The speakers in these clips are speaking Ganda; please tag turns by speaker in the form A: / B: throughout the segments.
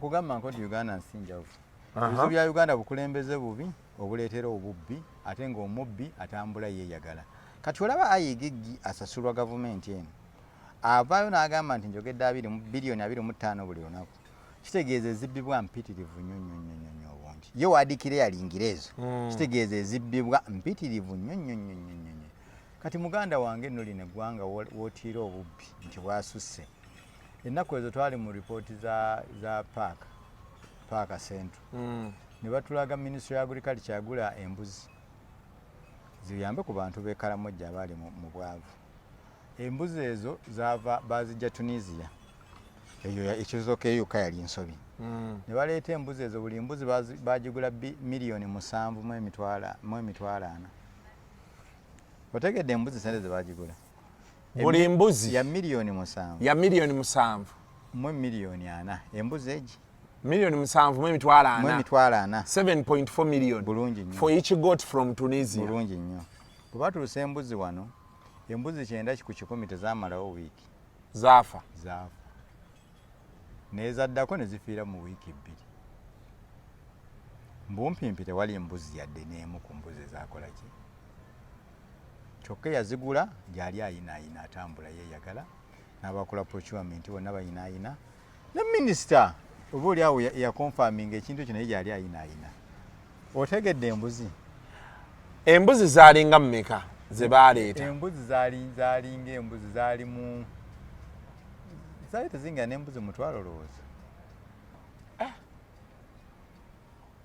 A: Tebakugamba nko nti Uganda nsi njavu. Ebizibu bya Uganda bukulembeze bubi obuleetera obubbi, ate ng'omubbi atambula yeeyagala. Kati olaba IGG asasulwa gavumenti eno avaayo n'agamba nti njogedde abiri mu biliyoni 25 buli lunaku, kitegeeza ezibbibwa mpitirivu nnyo nnyo nnyo nnyo nnyo obungi. Ye waadikire yalingira ezo, kitegeeza ezibbibwa mpitirivu nnyo nnyo nnyo nnyo nnyo nnyo. Kati muganda wange nno lino eggwanga w'otiira obubbi nti bwasusse. Ennaku ezo twali mu ripooti za paaka Central, ne batulaga Ministry ya Agriculture yagula embuzi ziyambe ku bantu b'e Karamoja abaali mu bwavu. Embuzi ezo zaava bazijja Tunisia, eyo ekizooka eyo yokka yali nsobi. Ne baleeta embuzi ezo, buli mbuzi bagigula 7 miliyoni mu emitwalo 4. Otegedde embuzi sente ze bagigula?
B: Buli mbuzi
A: ya miliyoni 7
B: ya miliyoni 7
A: mu miliyoni 4 embuzi egi.
B: Miliyoni 7 mu emitwalo
A: mu
B: 4.
A: Emitwalo 4.
B: 7.4 million.
A: Bulungi nnyo.
B: For each goat from Tunisia.
A: Bulungi nnyo. Bwe batuusa embuzi wano, embuzi 90% tezaamalawo wiiki.
B: Zaafa.
A: Zaafa, nezaddako ne zifiira mu wiiki 2. Mbumpimpi tewali mbuzi yadde n'emu ku mbuzi ezakola ki. Kyokka eyazigula gyali ayinaayina, atambula yeeyagala, n'abakola procurement bonna bayinaayina, ne minisita oba oli awo yaconfirminga ekintu ekyo, naye gyali ayinaayina. Otegedde embuzi?
B: Embuzi zaalinga mmeka ze baleeta?
A: Embuzi zaali zaalinga embuzi zaali mu zaali tezingana n'embuzi 1000 lowooza.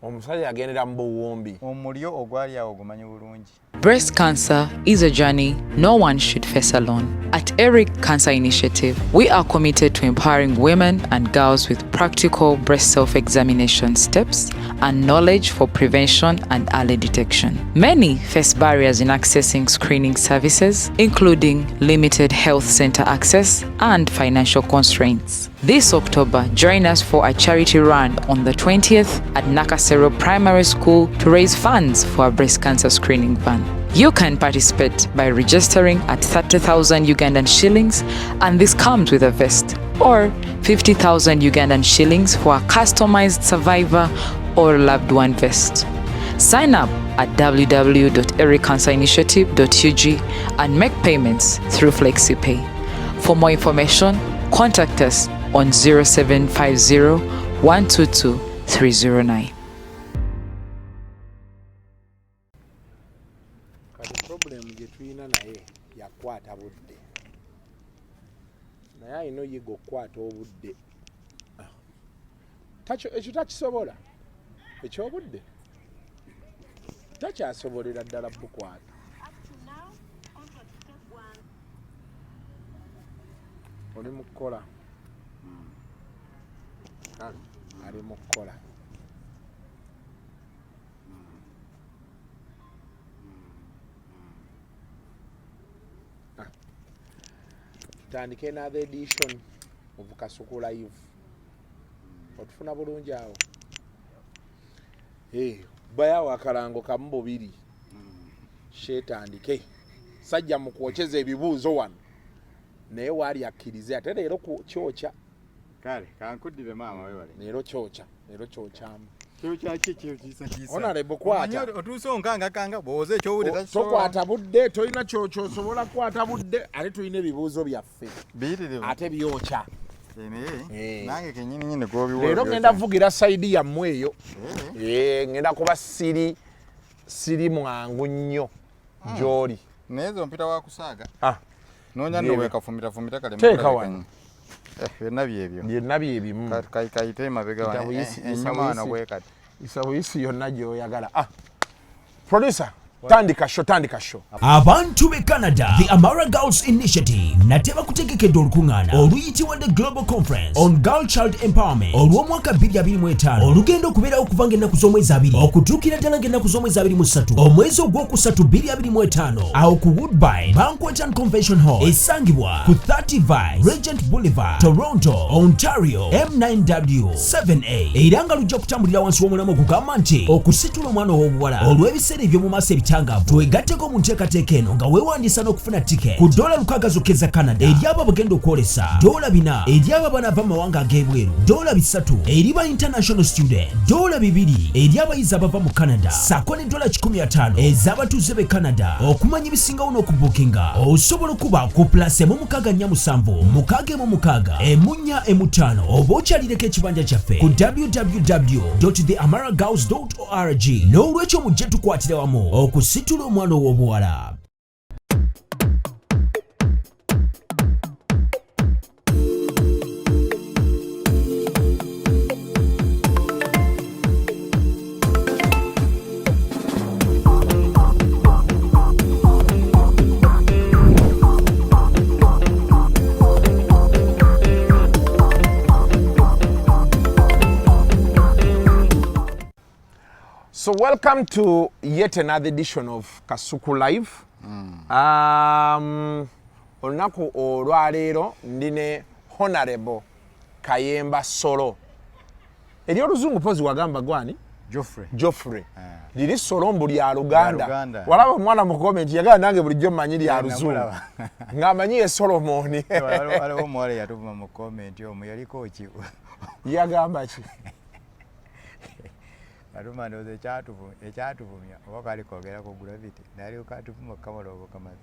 B: Omusajja yagendera mu buwumbi.
A: Omulyo ogwali awo gumanyi bulungi.
C: Breast cancer is a journey no one should face alone. At Eric Cancer Initiative, we are committed to empowering women and girls with practical breast self examination steps and knowledge for prevention and early detection. Many face barriers in accessing screening services, including limited health center access and financial constraints. This October, join us for a charity run on the 20th at Nakasero Primary School to raise funds for a breast cancer screening van. You can participate by registering at 30,000 Ugandan shillings, and this comes with a vest, or 50,000 Ugandan shillings for a customized survivor or loved one vest. Sign up at www.ericcancerinitiative.ug and make payments through FlexiPay. For more information, contact us on 0750 122 309.
B: Kati problem gye tulina naye yakwata budde, naye alina oyiga okukwata obudde. Ah. Ekyo takisobola, ekyobudde takyasobolera ddala bukwata. Oli mu kukola, ali mu kukola. Ah. Tutandike another edition of Kasuku Live. Otufuna bulungi awo? Eh, bayawo akalango kamu bubiri sheetandike sajja mu kwokyeza ebibuuzo wano, naye waali akkirize ate leero ku kyokya.
A: Kale kankuddire maama, webale.
B: Leero kyokya, leero kyokyamu.
A: Kyokya ki ekyokiisatiisa?
B: Honorable, kwata.
A: Otuuse onkangakanga bw'oza ekyowudde takisobola.
B: Tokwata budde, tolina kyokyosobola kukwata budde, ate tulina ebibuuzo byaffe.
A: Biyitirivu.
B: Ate byokya.
A: Eh, naye
B: Eh.
A: nange kenyini nyini gwobiwa.
B: Leero ngenda vugira side yammwe eyo. Eh, ngenda kuba siri mwangu nnyo gy'oli.
A: Naye zo mpita wakusaaga.
B: Ah,
A: Noonya nno
B: Byebyo.
A: wekafumitafumita kale.
B: Teeka wano.
A: Eh, byonna byebyo.
B: Byonna byebimu.
A: Kayite emabega
B: Yita
A: wano,
B: buyisi,
A: eh,
B: yisa
A: enyuma wano
B: buyisi.
A: bwe kati.
B: Isa buyisi yonna gy'oyagala. Ah, producer, tandika show, tandika show.
D: Abantu b'e Canada, the Amara Girls Initiative nate bakutegekedde olukuŋŋaana oluyitibwa the Global Conference on Girl Child Empowerment olw'omwaka 2025, olugenda okubeerawo okuva ng'ennaku z'omwezi 20 okutuukira ddala ng'ennaku z'omwezi 23 omwezi ogwokusatu 2025, awo ku Woodbine Banquet and Convention Hall esangibwa ku 35 Regent Boulevard, Toronto, Ontario, M9W 7A, era nga lujja kutambulira wansi w'omulamwa ogugamba nti okusitula omwana ow'obuwala olw'ebiseera eby'omu maaso ebitangaavu. obutangaavu. Twegatteko mu nteekateeka eno nga weewandiisa n'okufuna tiketi ku $6 zokka eza Canada eri abo abagenda okwolesa, $4 eri abo abanaava mu mawanga ag'ebweru, $3 eri ba international student, $2 eri abayizi abava mu Canada, ssaako ne $150 ez'abatuuze b'e Canada. Okumanya ebisingawo n'okubuukinga osobola okuba ku +1 647 616 415 oba okyalireko ekibanja kyaffe ku www.theamaragirls.org. N'olwekyo mujje tukwatire wamu okusitula omwana ow'obuwala.
B: So welcome to yet another edition of Kasuku Live. Olunaku olwaleero ndi ne Honorable Kayemba Solo. Eri oluzungu pozi wagamba gwani?
A: Geoffrey.
B: Geoffrey.
A: Eh.
B: Liri Solo mbu lya Luganda.
A: Luganda.
B: Walaba omwana mu comment yagala nange bulijjo mmanyi lya Luzungu.
A: Namulaba.
B: Ng'amanyi ye Solomon.
A: Waliwo omuwala eyatuvuma mu comment omwo, yaliko ki?
B: Yagamba ki?
A: Yatuma, ndowooza ekyatuvumya oba kaali kwogera ku Gravity, nalyoka atuvuma kamala obukamazi,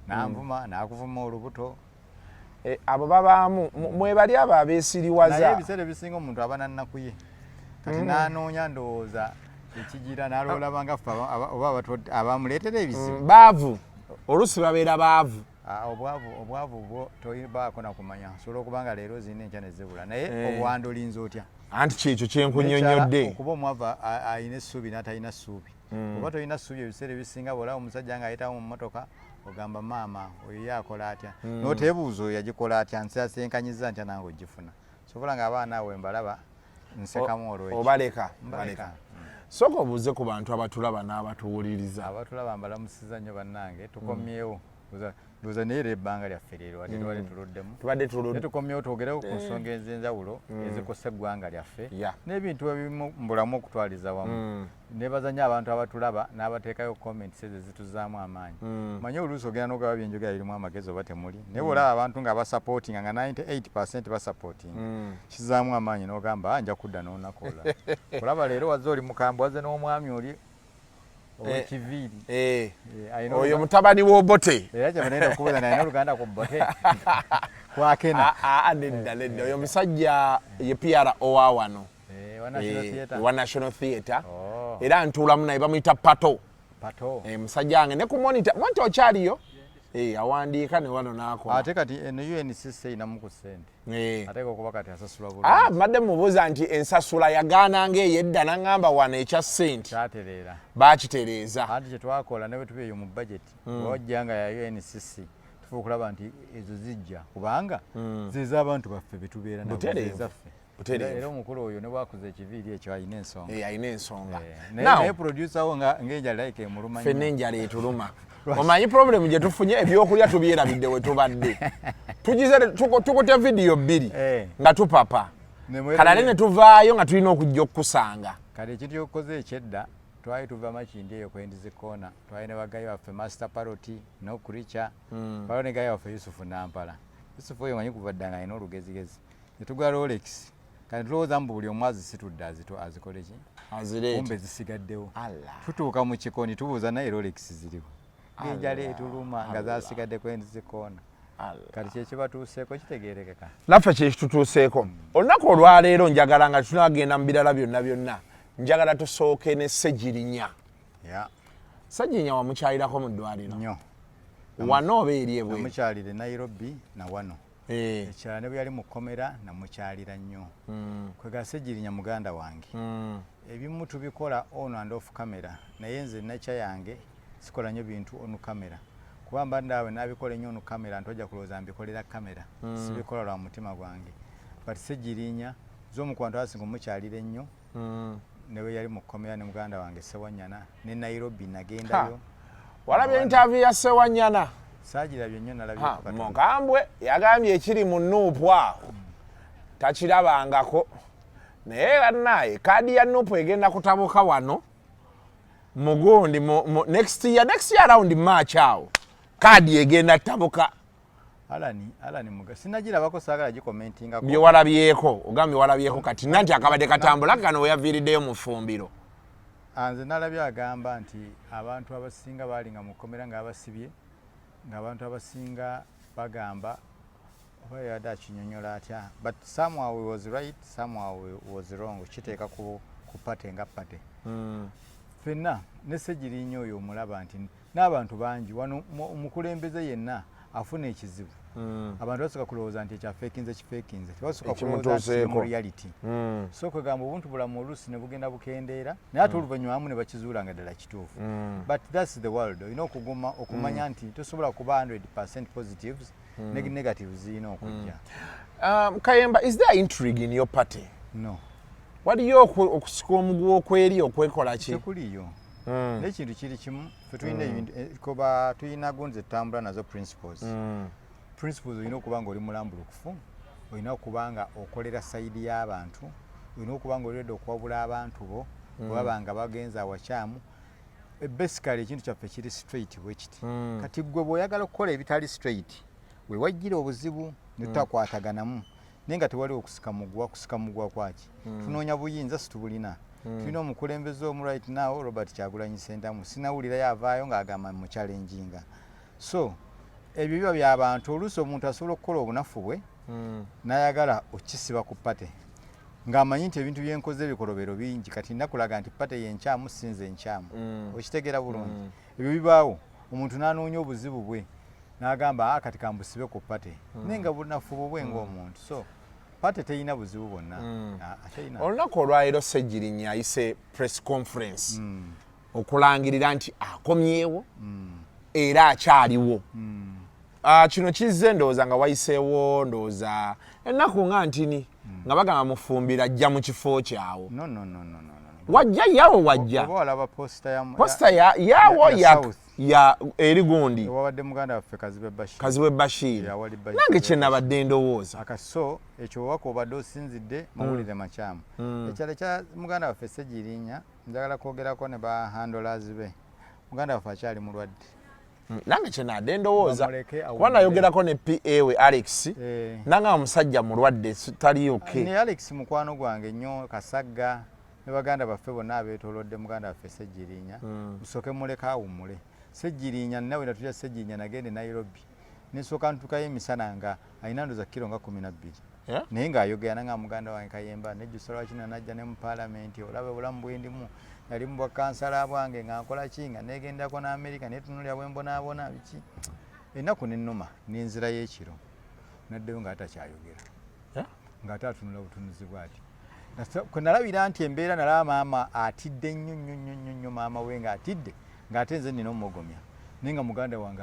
A: nanvuma, nakuvuma olubuto.
B: Eh, abo babaamu mwebali abo
A: Naye
B: abeesiriwaza.
A: Ebiseera ebisinga omuntu aba nannaku ye, kati nanoonya ndowooza ekigira nalolaba nga ffe oba abamuleetera ebizibu.
B: Baavu, oluusi babeera baavu.
A: Ah, obwavu bwo tobaako nakumanya, osobola okuba nga leero zirina, enkya ne zibula, naye
B: Eh.
A: obwanda olinza otya?
B: Anti kyekyo kyenkunyonnyodde.
A: Okuba omwavu alina essuubi n'atalina ssuubi, oba tolina ssuubi, ebiseera ebisinga bwolaba omusajja ng'ayitawo mu mmotoka ogamba, "Maama, oyo ye akola atya?" N'oteebuuza, "Oyo yagikola atya? Nseasenkanyiza ntya nange ogifuna?" Sobola nga abaana awo mbalaba nsekamu olwekyo.
B: Obaleka?
A: Mbaleka.
B: Baleka. Sooka obuuze ku bantu abatulaba n'abatuwuliriza.
A: Abatulaba mbalamusiza nnyo bannange. Tukomyewo. Ndowooza naye era ebbanga lyaffe leero ate tubadde tuluddemu.
B: Tubadde
A: Naye
B: tuludde.
A: Tukomyewo twogereko ku nsonga ez'enjawulo ezikosa eggwanga lyaffe n'ebintu ebimu mu bulamu okutwaliza wamu. Nebaza nnyo abantu abatulaba n'abateekayo comments ezo ezituzaamu amaanyi. Manyi oluusi ogenda n'ogaba byenjogera birimu amagezi oba temuli, naye bw'olaba abantu nga basupportinga, nga 98 basupportinga, kizaamu amaanyi n'ogamba, "Ah, nja kudda n'olunaku olulala." Olaba leero wazze oli mukambwe, wazze n'omwami oli ow'ekiviiri.
B: Eh,
A: Eh, alina
B: oyo mutabani w'Obote.
A: Era kyebanenda okubuuza, nalina oluganda ku Bote kwakena?
B: Ah, ah, nedda, nedda, oyo musajja ye PRO wa wano.
A: Eh, wa National
B: Eh,
A: Theatre.
B: wa National Theatre.
A: Oh.
B: Era ntuulamu naye, bamuyita Pato.
A: Pato.
B: Eh, musajja wange ne ku monitor monitor okyaliyo. Eh, awandiika ne wano n'akola.
A: Ate kati eno UNCC erinamu ku ssente.
B: Eh.
A: Ateeka okuba kati asasulwa
B: Ah,
A: bulungi.
B: mbadde mubuuza nti ensasula yagaana ng'eyedda, naŋŋamba wano ekya ssente
A: Kyatereera.
B: baakitereeza.
A: Anti kyetwakola ne bwe tuba eyo mu budget, wajja nga ya UNCC, tufa okulaba nti ezo zijja kubanga zez'abantu baffe betubeera nabo.
B: Butereevu.
A: Zezaffe.
B: Butereevu.
A: Era omukulu oyo ne bwakuza ekiviiri ekyo alina ensonga.
B: Eh, alina ensonga.
A: Eh, naye
B: Now,
A: naye producer wo nga ng'enjala like emuluma
B: ffenna
A: nnyo.
B: Enjala etuluma. Omanyi problem gye tufunye, ebyokulya tubyerabidde we tubadde tugize, tukute vidiyo bbiri
A: Eh.
B: nga tupapa.
A: Ne mwerabira.
B: Kale ate ne tuvaayo nga tulina okujja okukusanga.
A: Kati ekintu kyokukoze ekyedda, twali tuva Makindi eyo kwendizi koona, twali ne bagayi baffe Master Paroti nokurica, waliwo ne gayi waffe Yusufu Nampala. Yusufu oyo manyi kuva dda nga alina olugezigezi. Ne tugula Rolex, kati tulowooza mbu buli omu azisitudde azikole ki,
B: azireete.
A: Kumbe zisigaddewo.
B: Allah.
A: Tutuuka mu kikoni tubuuza, naye Rolex ziriwo? Ng'enjala etuluma, nga zasigadde kwendizi koona.
B: Allah.
A: Kati kyekibatuuseeko kitegeerekeka.
B: Naffe kyekitutuuseeko olunaku olwaleero. Njagala nga tunagenda mu birala byonna byonna, njagala tusooke ne Segirinya.
A: Ya.
B: Segirinya wamukyalirako mu ddwaliro?
A: Nnyo.
B: Wano oba eri ebweru?
A: Namukyalira e Nairobi na wano.
B: Eh,
A: Ekirala ne bwe yali mu kkomera namukyalira nnyo. Kwega Segirinya muganda wange. Ebimu tubikola on and off camera, naye nze nakya yange sikola nnyo bintu on camera, kuba mba ndaawe nabikola ennyo on camera ntojja kulowooza mbikolera kamera. Sibikola lwa mutima gwange, but Segirinya z'omu ku bantu abasinga omukyalira ennyo, ne bwe yali mu kkomera, ne muganda wange Sewanyana, ne Nairobi nagendayo.
B: Walabye interview ya Sewanyana?
A: Saagirabye nnyo, nalabye
B: Ha,
A: katono.
B: Mukambwe yagambye ekiri mu NUP awo takirabangako, naye bannaye kaadi ya NUP egenda kutabuka wano. Mugundi mu next year around March awo kaadi egenda tabuka.
A: Alani, Alani muga sinagirabako, saagala gicommentingako.
B: Bye walabyeko, ogambye walabyeko kati nanti akabadde katambula kano weyaviiriddeyo mu ffumbiro.
A: Ah, nze nalabye agamba nti abantu abasinga baalinga mu kkomera ng'abasibye, ng'abantu abasinga bagamba oba yabadde akinyonyola atya, but somehow he was right, somehow he was wrong. Kiteeka ku party nga party. Ffenna ne Segirinya oyo omulaba nti n'abantu bangi wano omukulembeze yenna afuna ekizibu, abantu basooka kulowooza nti ekyafeekinze kifeekinze, tebasooka kulowooza nti kiri mu
B: Ekimutuuseeko.
A: reality. So kwegamba obuntu bulamu oluusi ne bugenda bukendeera, naye ate oluvannyuma amu ne bakizuula nga ddala kituufu. But that's the world. Olina okuguma okumanya nti tosobola kuba 100 positives, ne negatives zirina okujja.
B: Kayemba, is there intrigue in your party?
A: No.
B: Waliyo okusika omuguwa okweri okwekola ki?
A: Tekuliyo. Naye ekintu kiri kimu, fe tulina ebintu kuba tulina gundi zetutambula nazo, principles. Principles, olina okuba nga oli mulambulukufu, olina okuba nga okolera side y'abantu, olina okuba nga oliredde okuwabula abantu bo bwe baba nga bagenze awakyamu. Basically ekintu kyaffe kiri straight bwe kiti. Kati gwe bw'oyagala okukola ebitali straight, we wajjira obuzibu ne tutakwataganamu. Naye nga tewali okusika muguwa. Kusika muguwa kwaki? Tunoonya buyinza, situbulina. Tulina omukulembeze omu right now, Robert Kyagulanyi Sentamu. Sinawulirayo avaayo ng'agamba muchallenginga. So ebyo biba byabantu. Oluusi omuntu asobola okukola obunafu bwe n'ayagala okukisiba ku party, ng'amanyi nti ebintu byenkoze ebikolobero bingi, kati nakulaga nti party yenkyamu, sinze enkyamu. Okitegeera bulungi? Ebyo bibaawo, omuntu n'anoonya obuzibu bwe n'agamba, "Ah, kati kambusibe ku party," naye nga bunafu bubwe ng'omuntu. So party teyina buzibu bwonna. Ah, teyina.
B: Olunaku olwaleero Segirinya ayise press conference okulangirira nti akomyewo era akyaliwo. Ah, kino kizze ndowooza nga wayiseewo ndowooza ennaku nga ntini nga bagamba mufumbira ajja mu kifo kyawo.
A: No, no, no, no, no, no.
B: Wajja yawo, wajja.
A: Oba walaba poster ya
B: poster ya yawo
A: ya
B: ya
A: South.
B: Ya eri gundi.
A: Ewabadde muganda waffe Kazibe Bashir.
B: Kazibe Bashir.
A: Yawali Bashir.
B: Nange kye nabadde ndowooza.
A: Akaso ekyo obubaka obadde osinzidde mawulire makyamu. Ekyalo kya muganda waffe Segirinya, njagala kwogerako ne ba handlers be. Muganda waffe akyali mulwadde.
B: Nange kye nadde ndowooza.
A: Bamuleke
B: kuba
A: awummule.
B: Nayogerako ne PA we Alex, nanga omusajja mulwadde, tali okay.
A: Ne Alex mukwano gwange nnyo, Kasagga ne baganda baffe bonna abeetoolodde muganda waffe Segirinya, musooke muleke awummule. Segirinya nawe natulya Segirinya, nagenda e Nairobi nesooka ntuukayo emisana nga alina ndoza kiro nga 12. Naye ng'ayogera nanga, "Muganda wange Kayemba, nejjusa lwaki nanajja ne mu paalamenti. Olaba obulamu bwendimu, nali mu bwakansala bwange nga nkola ki, nga negendako n'Amerika, netunulira bwe mbonaabona biki." Ennaku nennuma n'enzira y'ekiro naddeyo nga atakyayogera, ng'ate atunula butunuzi bw'ati. Kwe nalabira nti embeera, nalaba maama atidde nnyo nnyo nnyo nnyo nnyo, maama we ng'atidde, ng'ate nze nina omugomya, naye nga muganda wange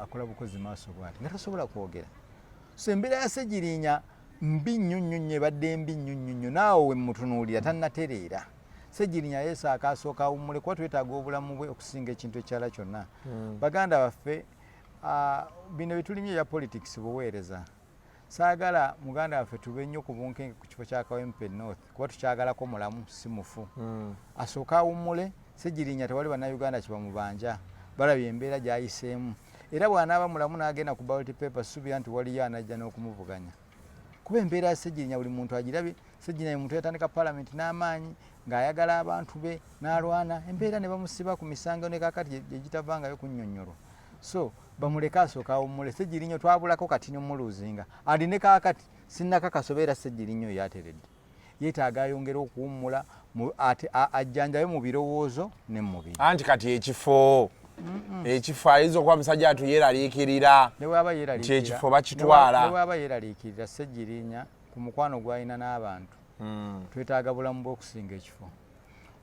A: akola bukozi maaso bw'ati nga tasobola kwogera. So embeera ya Segirinya mbi nnyo nnyo nnyo, ebadde mbi nnyo nnyo nnyo. Naawe we mutunuulira tannatereera. Segirinya yeesaaka asooka awummule, kuba twetaaga obulamu bwe okusinga ekintu ekirala kyonna. Baganda baffe, bino byetulimye ebya politics buweereza. Saagala muganda waffe tube nnyo ku bunkenke ku kifo kya Kawempe North, kuba tukyagalako mulamu, si mufu. Asooke awummule Segirinya. Tewali bannayuganda kyebamubanja, balabye embeera gy'ayiseemu. Era bw'anaaba mulamu n'agenda ku ballot paper, suubira nti waliyo anajja n'okumuvuganya, kuba embeera ya Segirinya buli muntu agirabye. Segirinya ye muntu yatandika palamenti n'amaanyi ng'ayagala abantu be, n'alwana embeera ne bamusiba ku misango, ne kaakati gye gitavangayo kunnyonnyolwa. So bamuleke asooke awummule Segirinya. Twabulako kati nomuluuzinga andi ne kaakati sinnakakasa obeera Segirinya oyo ateredde. Yeetaaga ayongere okuwummula ate ajjanjabe mu birowoozo ne mu mubiri.
B: Anti kati ekifo ayinza okuba musajja atu yeeraliikirira
A: ne bwaba
B: nti
A: yeeraliikirira
B: ekifo bakitwala.
A: Ne bwaba yeeraliikirira, Segirinya ku mukwano gw'alina n'abantu, twetaaga bulamu bw'okusinga ekifo,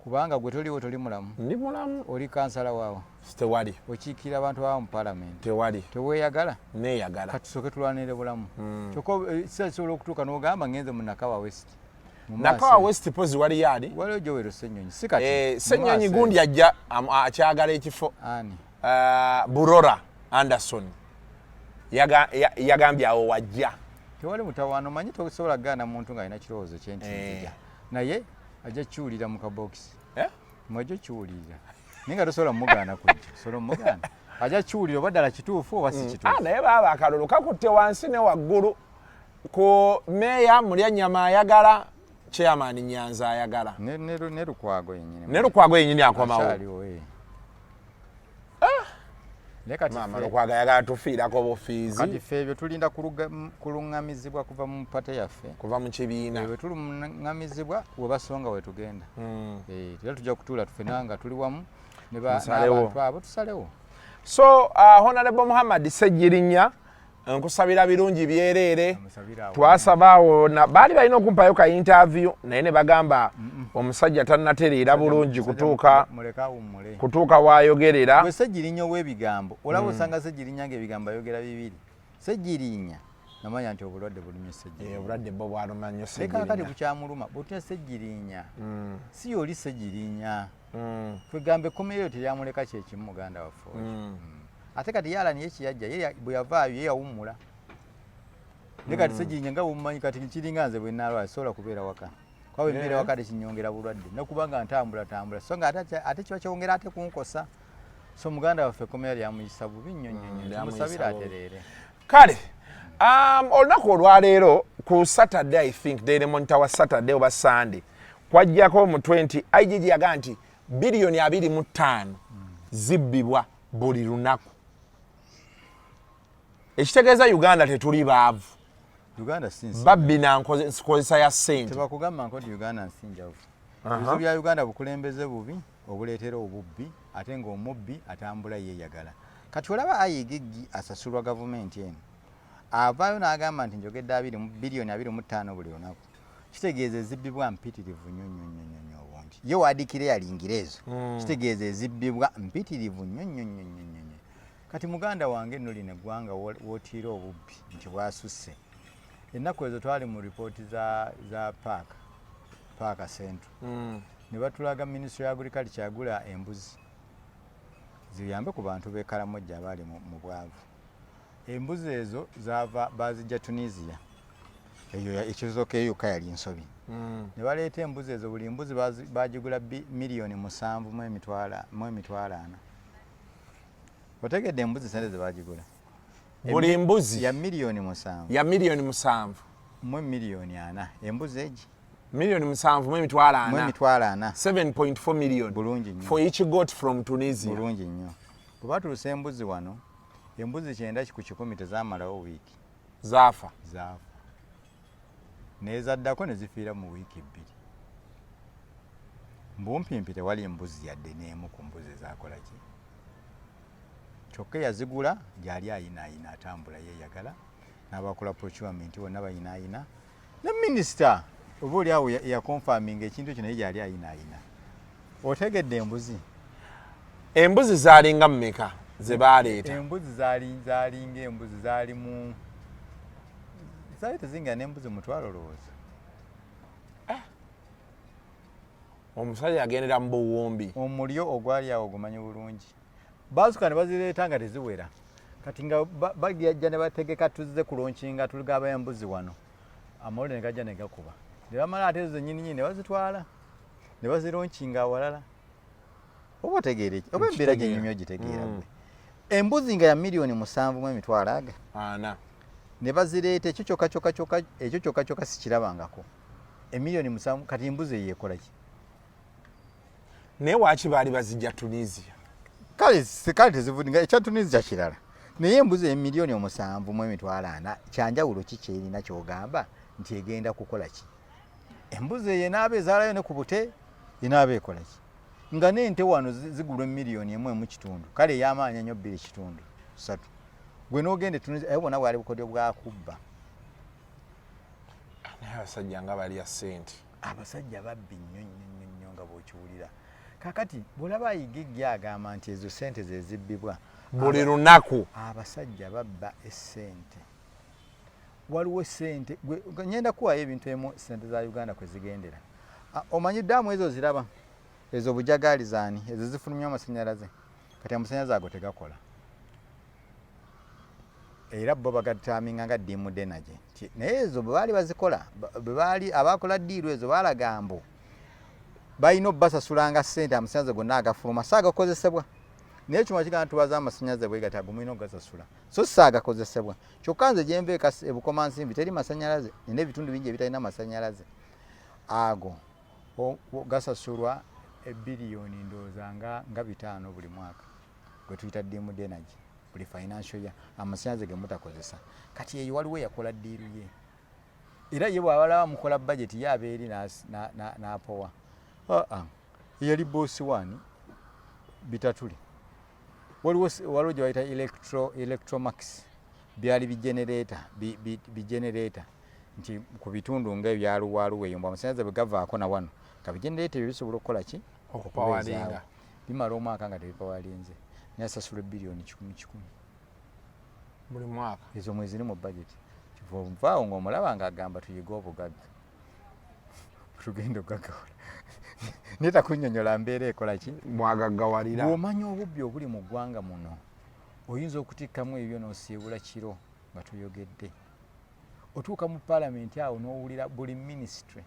A: kubanga gwe toliwo, toli mulamu.
B: Ndi mulamu.
A: Oli kansala waawo?
B: Tewali.
A: Okiikirira abantu baba mu palamenti?
B: Tewali.
A: Teweeyagala?
B: Neeyagala.
A: Kati tusooke tulwanire bulamu. Kyokka ekiseera kisobola okutuuka n'ogamba ngenze mu Nakawa West. Mu maaso
B: Nakawa West pozi waliyo ani?
A: Waliwo Joel Ssenyonyi, si kati, mu
B: Ssenyonyi
A: maaso.
B: Gundi ajja akyagala ekifo.
A: Ani?
B: Burora Anderson yagambye awo wajja.
A: Tewali mutawaana. Omanyi tosobola kugaana muntu ng'alina kirowoozo kye nti nzija, naye ajja kiwulira mu kabokisi.
B: Eh?
A: Mwajja kiwulirira. Naye nga tosobola mugaana kujja, osobola mugaana ajja kiwulira oba ddala kituufu oba si kituufu.
B: Ah, naye baaba akalulu kakutte wansi ne waggulu ku meeya Mulyanyama ayagala, chairman Nyanza ayagala.
A: Ne Lukwago yennyini.
B: Ne Lukwago yennyini akomawo.
A: Akyaliwo, eh. Naye kati
B: Maama Lukwago ayagala tufiirako bufiizi.
A: Kati ffe ebyo tulinda kuluŋŋamizibwa kuva mu pate yaffe.
B: Kuva mu kibiina.
A: Bwe tuluŋŋamizibwa we basonga we tugenda. Era tujja kutuula ffenna nga tuli wamu n'abantu abo tusalewo.
B: So Honorable Muhammad Ssegirinya, nkusabira birungi byereere. Twasaba awo baali balina okumpayo ka interview naye ne bagamba omusajja tannatereera bulungi kutuuka waayogerera.
A: Gwe Ssegirinya ow'ebigambo olaba osanga Ssegirinya ng'ebigambo ayogera bibiri. Ssegirinya namanya nti obulwadde bulumye Ssegirinya.
B: Obulwadde bwo bwaluma nnyo
A: Ssegirinya. Leka kati bukyamuluma butya Ssegirinya. Si oli Ssegirinya. Kwegamba ekkomero teryamuleka kyekimu muganda waffe oyo. Ate kati yala niye kiyajja ye bwe yavaayo ye yawummula. Naye kati Ssegirinya nga bw'omumanyi kati kiringa nze bwe nnaalwala sisobola kubeera waka. Kuba bwe mbeera waka tekinyongera bulwadde nokubanga ntambula tambula so nga ate kiba kyongera ate kunkosa. So muganda waffe ekkomera lyamuyisa bubi nnyo nnyo nnyo, tumusabire atereere.
B: Kale olunaku olwaleero ku Saturday, I think Daily Monitor wa Saturday oba Sunday kwajjako omutwe nti IGG yagamba nti biliyoni 25 zibbibwa buli lunaku, ekitegeeza Uganda tetuli baavu.
A: Uganda si nsi.
B: Babbi na nkozesa ya ssente.
A: Tebakugamba nko nti Uganda nsi njavu. Ebizibu bya Uganda bukulembeze bubi obuleetera obubbi, ate ng'omubbi atambula yeeyagala. Kati olaba IGG asasulwa gavumenti eno avaayo n'agamba nti njogedde biliyoni 25 buli lunaku, kitegeeza ezibbibwa mpitirivu nnyo nnyo nnyo nnyo nnyo obungi. Ye waadikira yalingira ezo, kitegeeza ezibbibwa mpitirivu nnyo nnyo nnyo nnyo nnyo nnyo. Kati muganda wange nno lino eggwanga wootiira obubbi nti bwasusse. Ennaku ezo twali mu ripooti za Paaka Central, ne batulaga Ministry ya Agriculture yagula embuzi ziyambe ku bantu b'e Karamojja abaali mu bwavu. Embuzi ezo zaava bazijja Tunisia, eyo ekizooka eyo yokka yali nsobi. Ne baleeta embuzi ezo, buli mbuzi bagigula 7 miliyoni mu emitwalo 4. Otegedde embuzi sente ze bagigula?
B: Buli mbuzi
A: ya miliyoni 7.
B: Ya miliyoni 7.
A: Mu miliyoni 4 embuzi egi.
B: Miliyoni 7 mu emitwalo
A: mu
B: 4.
A: Emitwalo 4.
B: 7.4 million.
A: Bulungi nnyo.
B: For each goat from Tunisia.
A: Bulungi nnyo. Bwe batuusa embuzi wano, embuzi 90% tezaamalawo wiiki.
B: Zaafa.
A: Zaafa, nezaddako ne zifiira mu wiiki 2. Mbumpimpi tewali mbuzi yadde n'emu ku mbuzi ezakola ki. Kyokka eyazigula gyali ayinaayina, atambula yeeyagala, n'abakola procurement bonna bayinaayina, ne minisita oba oli awo yaconfirminga ekintu ekyo naye gyali ayinaayina. Otegedde embuzi?
B: Embuzi zaalinga mmeka ze baaleeta?
A: Embuzi zaali zaalinga embuzi zaali mu zaali tezinga n'embuzi 1000 lowooza.
B: Omusajja yagendera mu buwumbi.
A: Omulyo ogwali awo gumanyi bulungi. Baasuka ne bazireeta nga teziwera. Kati nga bajja ne bategeka tuzze kulaunchinga, tulugaba embuzi wano, amawulire ne gajja ne gakuba ne bamala ate ezo zennyini ne bazitwala ne bazilaunchinga awalala. Oba otegeera eki oba embeera gyenyumya ogitegeera gwe? Embuzi nga ya miliyoni 7 mu emitwalo aga
B: 4.
A: Ne bazireeta, ekyo kyokka kyokka kyokka, ekyo kyokka kyokka sikirabangako, emiliyoni 7. Kati embuzi eyo ekola ki?
B: Naye waaki baali bazijja Tunisia?
A: Kale kale tezivudde nga ekya Tunisia kirala, naye embuzi emiliyoni 7 mu emitwalo 4 kyanjawulo ki kyerina kyogamba nti egenda kukola ki? Embuzi eyo enaaba ezaalayo ne ku bute, enaaba ekola ki nga n'ente wano zigulwa emiliyoni emu emu kitundu, kale ey'amaanyi ennyo bbiri kitundu ssatu, gwe n'ogenda e Tunisia? Eyo bwonna bwali bukodyo bwakubba.
B: Naye abasajja nga balya ssente.
A: Abasajja babbi nnyo nnyo nnyo nnyo nga bw'okiwulira. Kakati bw'olaba IGG agamba nti ezo ssente ze zibbibwa
B: buli lunaku.
A: Abasajja babba essente. Waliwo sente ngenda kuwayo ebintu emu sente za Uganda kwe zigendera. Omanyi daamu ezo ziraba ezo bujagaali zaani ezo zifulumya amasanyalaze? Kati amasanyalaze ago tegakola, era bo bagaterminga nga dimmed energy. Naye ezo bwe baali bazikola, bwe baali abakola deal ezo balaga mbu Balina obbasasulanga ssente amasannyalaze gonna agafuluma si agakozesebwa, naye ekyuma kigamba tubaza amasannyalaze bwe gati ago mulina okugasasula, so si agakozesebwa. Kyokka nze gye nva e Bukomansimbi teri masannyalaze, nina ebitundu bingi ebitalina masannyalaze. Ago gasasulwa ebbiliyoni ndowooza nga 5 buli mwaka, gwe tuyita dimmed energy, buli financial year amasannyalaze ge mutakozesa. Kati eyo waliwo eyakola deal ye, era ye bw'abalaba mukola budget ye aba eri n'apowa. Aa, eyali boss wani bitatule, waliwo gye bayita Electromax, byali bigenerator bigenerator nti ku bitundu nga ebyaluwaluwa eyo, mbu amasannyalaze bwe gavaako na wano nga bigenerator ebyo bisobola okukola ki?
B: Okupawalinga.
A: Okubeezaawo. Bimala omwaka nga tebipawalinze, naye asasula biliyoni kikumi kikumi
B: buli mwaka.
A: Ezo mwe ziri mu budget. Kiva nvaawo ng'omulaba ng'agamba tuyige obugagga, tugenda ogaggawala, naye takunnyonnyola mbeera ekola ki
B: mwagaggawalira.
A: Bw'omanya obubbi obuli mu ggwanga muno, oyinza okutikkamu ebyo n'osiibula kiro nga toyogedde. Otuuka mu paalamenti awo n'owulira buli minisitule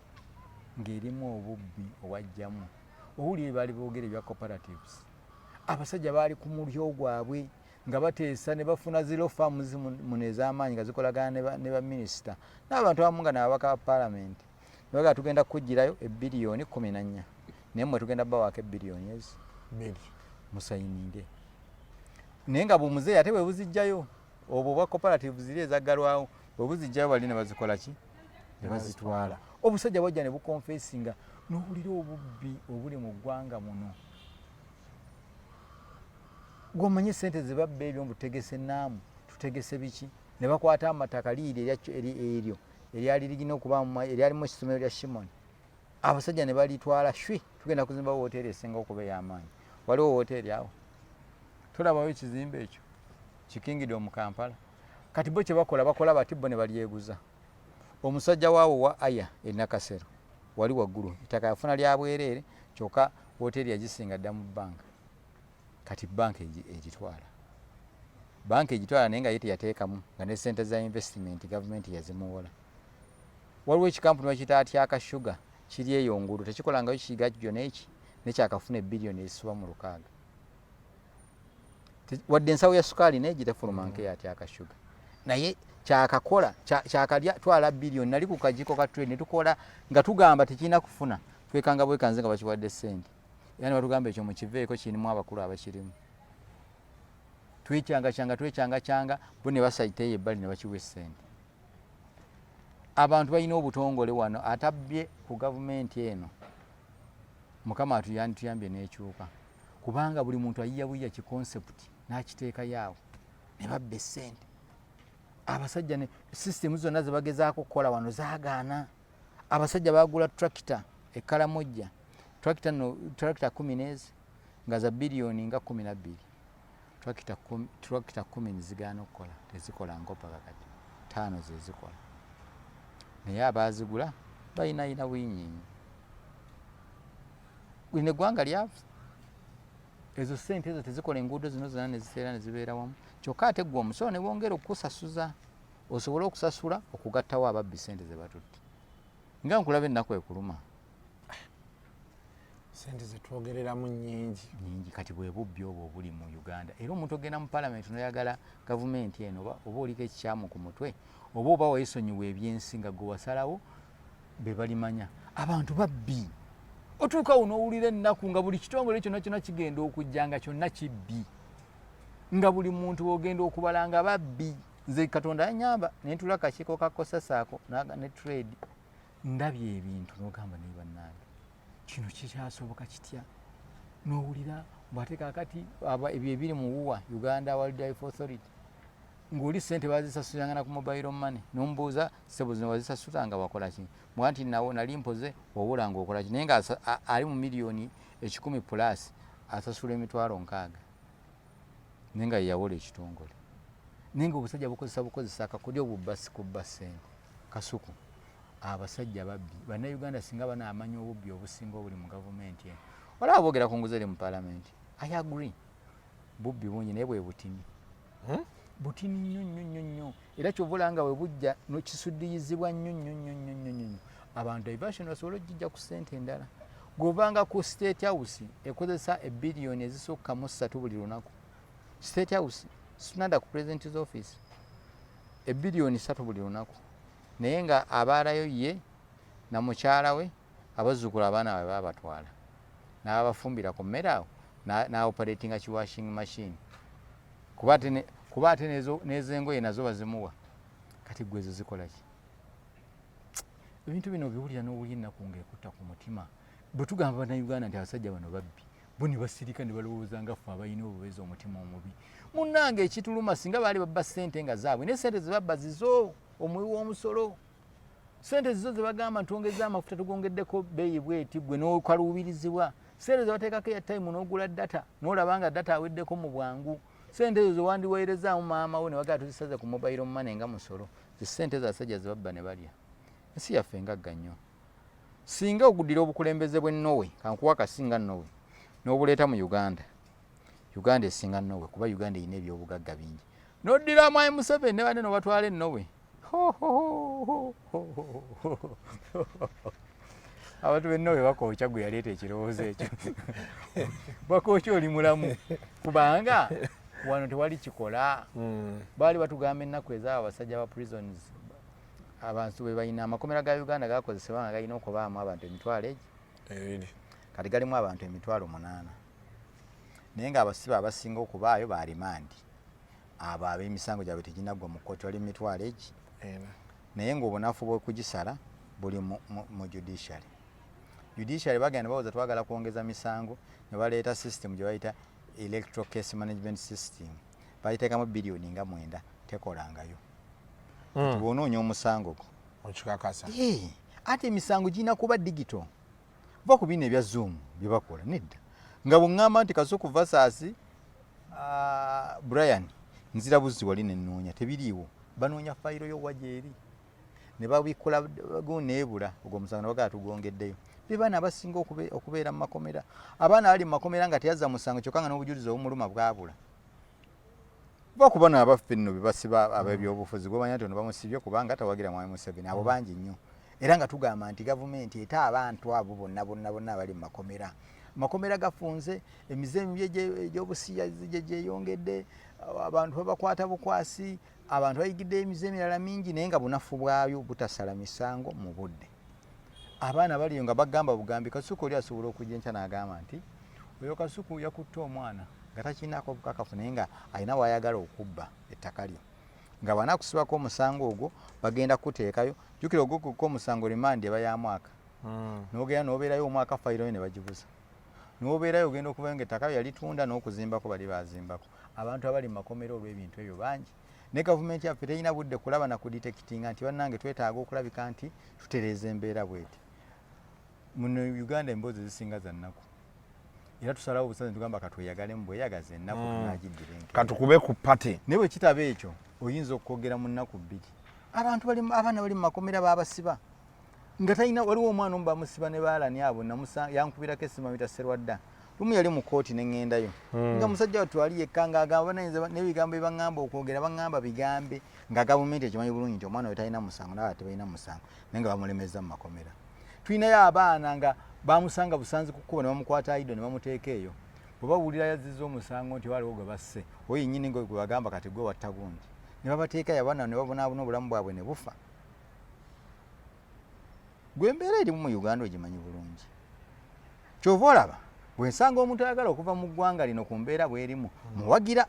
A: ng'erimu obubbi owajjamu. Owulira ebaali boogera ebya cooperatives, abasajja baali ku mulyo gwabwe nga bateesa ne bafuna zi law firms muno ez'amaanyi nga zikolagana ne baminisita n'abantu abamu nga nababaka ba paalamenti, ne bagamba tugenda kugirayo ebbiliyoni 14, naye mmwe tugenda bawaako ebbiliyoni ezi
B: 2
A: musayininge. Naye nga bumuzeeyi ate bwe buzijjayo, obwo obwa cooperative ziri ezaggalwawo, bwe buzijjayo bali ne bazikola ki? Ne bazitwala. Obusajja bwajja ne bukonfesinga, n'owulira obubbi obuli mu ggwanga muno. Gw'omanyi sente ze babba ebyo, mbu tutegese naamu, tutegese biki, ne bakwata amataka liiri eryo eryali lirina okuba eryalimu essomero lya Shimoni, abasajja ne balitwala shwi, tugenda kuzimba woteeri esinga okuba ey'amaanyi. Waliwo woteeri awo, tolabawo ekizimbe ekyo kikingidde mu Kampala. Kati bo kye bakola, bakola bati bo ne balyeguza. Omusajja waawo wa aya e Nakasero wali waggulu, ettaka yafuna lya bwereere, kyokka woteeri yagisinga dda mu bbanka. Kati banka egitwala, banka egitwala, naye nga ye teyateekamu, nga ne sente za investment gavumenti yazimuwola. Waliwo ekikampuni bakiyita Atyaka Sugar, kiri eyo ngulu, tekikolangayo kigajjo n'eki nekyakafuna ebbiliyoni ezisoba mu 6, wadde ensawo ya sukaali neegi tefuluma nkeyo Atyaka Sugar, naye kyakakola kyakalya twala biliyoni. Nali ku kakiiko ka trade ne tukola nga tugamba tekirina kufuna, twekanga bwekanze nga bakiwadde sente, era ne batugamba ekyo mukiveeko, kirimu abakulu abakirimu. Twekyangakyanga, twekyangakyanga, bo ne basayita eyo ebbali ne bakiwa essente. Abantu balina obutongole wano atabbye ku gavumenti eno. Mukama atuyambye n'ekyuka, kubanga buli muntu ayiya buyiya ki concept n'akiteekayo awo ne babba essente. Abasajja ne sisitemu zonna ze bagezaako okukola wano zaagaana. Abasajja bagula tractor e Kalamojja, tractor no tractor 10 n'ezi nga za biliyoni nga 12, tractor 10 zigaana okukola, tezikola nkopaka. Kati 5 zezikola, naye abaazigula bayinayina bwinyinyi. Lino eggwanga lyavu, ezo sente ezo tezikola enguudo zino zonna neziseera nezibeera wamu. Kyokka ate gwe omusolo ne bongera okukusasuza osobole okusasula okugattawo ababbi sente ze batutte. Nga nkulaba ennaku ekuluma.
B: Sente zetwogereramu nyingi.
A: Nyingi. Kati bwe bubbi obwo obuli mu Uganda. Era omuntu ogenda mu palamenti noyagala gavumenti eno, oba oliko ekikyamu ku mutwe, oba wayesonyiwa ebyensi nga gwe wasalawo be balimanya. Abantu babbi, otuukawo n'owulira ennaku nga buli kitongole kyonna kyonna kigenda okujja nga kyonna kibbi, nga buli muntu ogenda okubala nga babbi. Nze Katonda yanyamba nentula akakiiko ka kosasaako ne trade, ndabye ebintu n'ogamba naye bannange kino kikyasoboka kitya? N'owulira bwate kakati ebyo ebiri mu wuwa Uganda Wildlife Authority, ng'oli sente bazisasulanga na ku mobile money, nomubuuza sebo zino wazisasula nga wakola ki? Mbwa nti nawo nali mpoze wawula nga okola ki? Naye nga ali mu miliyoni 100 plus asasula 60,000, naye nga yeyawola ekitongole. Naye nga obusajja bukozesa bukozesa akakodyo obubba kubba ssente. Kasuku, abasajja babbi. Bannayuganda singa banaamanya obubbi obusinga obuli mu gavumenti eno. Olaba boogera ku nguzi eri mu paalamenti, I agree, bubbi bungi, naye bwe butini. Butini nnyo nnyo nnyo nnyo, era kyova olaba nga bwe bujja nokisudiyizibwa nnyo nnyo nnyo nnyo nnyo nnyo, abantu diversion basobole okugijja ku ssente endala. Gwovanga ku State House ekozesa ebiliyoni ezisukka mu 3 buli lunaku. State House, sinada ku President's office, ebiliyoni 3 buli lunaku, naye nga abaalayo ye na mukyala we, abazzukulu, abaana babe babatwala n'abafumbira ku mmere awo, n'operatinga ki washing machine, kuba ate n'ezengoye nazo bazimuwa. Kati gwe ezo zikola ki? Ebintu bino obiwulira n'owulira ennaku ng'ekutta ku mutima. Bwe tugamba Bannayuganda nti abasajja bano babbi, bo ne basirika ne balowooza nga ffe abalina obubeezi, omutima omubi. Munnange, ekituluma, singa baali babba ssente nga zaabwe, naye ssente ze babba zizo, omuwi w'omusolo. Ssente zizo ze bagamba ntwongeza amafuta, tugongeddeko bbeeyi bweti, gwe n'okaluubirizibwa. Ssente ze bateekako airtime n'ogula data, n'olaba nga data aweddeko mu bwangu. Ssente ezo zewandiweerezaamu maama wo ne bagala tuzisaze ku mobile money nga musolo. Zissente ezo abasajja ze babba ne balya. Ensi yaffe ngagga nnyo. Singa oguddira obukulembeze bw'e Norway, kankuwa kasinga Norway, n'obuleeta mu Uganda, Uganda esinga Norway, kuba Uganda erina ebyobugagga bingi. N'oddira Mwami Museveni ne banne n'obatwala e Norway, abantu b'e Norway bakookya. Gwe yaleeta ekirowoozo ekyo, bakookya oli mulamu, kubanga wano tewali kikola. Baali batugamba ennaku ezaabo abasajja ba prisons, abantu be balina amakomera ga Uganda gakozesebwa nga galina okubaamu abantu 200,000. Kati galimu abantu 800,000, naye ng'abasibe abasinga okubaayo ba remand, abo ab'emisango gyabwe teginaggwa mu kkooti, bali mu mitwalo egi. Naye ng'obunafu bw'okugisala buli mu judiciary. Judiciary bagenda bawoza twagala kwongeza misango, ne baleeta system gye bayita electoral case management system, bagiteekamu biliyoni nga 9, tekolangayo. Kati bw'onoonya omusango gwo
B: okikakasa.
A: Ate emisango girina kuba digital. Va ku bino ebya Zoom bye bakola, nedda. Nga bweŋŋamba nti Kasuku versus Brian, nzira buzzi wali nenoonya, tebiriiwo. Banoonya fayiro yo wa gyeri, ne babikola neebula ogwo omusango, ne bagala tugwongeddeyo. Be baana abasinga okubeera mu makomera, abaana bali mu makomera nga teyazza musango, kyokka nga n'obujulizi obumuluma bwabula. Va ku bano abaffe nno bebasiba ab'ebyobufuzi, gwemanya nti ono bamusibye kubanga tawagira Mwami Museveni, abo bangi nnyo. Era nga tugamba nti gavumenti eta abantu abo bonna bonna bonna abali mu makomera. Makomera gafunze, emize emibi egy'obusiyazi gye gyeyongedde, abantu babakwata bukwasi, abantu bayigidde emize emirala mingi, naye nga bunafu bwayo butasala misango mu budde. Abaana baliyo nga bagamba bugambi Kasuku oli asobola okujja enkya n'agamba nti oyo Kasuku yakutte omwana, nga takirinako bukakafu, naye nga alina wayagala okubba ettaka lyo, nga bw'anaakusibako omusango ogwo bagenda kukuteekayo. Jjukira ogwo omusango remand eba ya mwaka. N'ogenda n'obeerayo omwaka, fayiro yo ne bagibuza, n'obeerayo, ogenda okuvayo nga ettaka lyo yalitunda n'okuzimbako bali bazimbako. Abantu abali mu makomera olw'ebintu ebyo bangi, ne gavumenti yaffe terina budde kulaba na kudetectinga nti bannange twetaaga okulabika nti tutereeza embeera bweti muno Uganda. Emboozi ezisinga za nnaku, era tusalawo obusazi netugamba katweyagalemu bweyagaza ennaku, tunagiddira enkeera.
B: Katukube ku party.
A: Naye bwe kitaba ekyo, oyinza okwogera mu nnaku 2, abantu bali, abaana bali mu makomera babasiba nga talina. Waliwo omwana omu bamusiba ne baalani abo, yankubirako essimu, amita Serwadda. Lumu yali mu kooti ne ŋŋendayo, nga musajja wattu ali yekka, ng'agamba banayinza n'ebigambo bye baŋŋamba okwogera, baŋŋamba bigambe, nga gavumenti ekimanyi bulungi nti omwana oyo talina musango, naye tebalina musango, naye nga bamulemeza mu makomera. Tulinayo abaana nga bamusanga busanzi ku kkubo ne bamukwata aido ne bamuteeka eyo. Bwe bawulira yazizza omusango nti waliwo gwe basse, oyo yennyini gwe bagamba kati gwe watta gundi, ne babateekayo abaana ne babonaabona, obulamu bwabwe ne bufa. Gwe embeera erimu mu Uganda ogimanyi bulungi. Kyova olaba bwe nsanga omuntu ayagala okuva mu ggwanga lino ku mbeera bw'erimu, muwagira.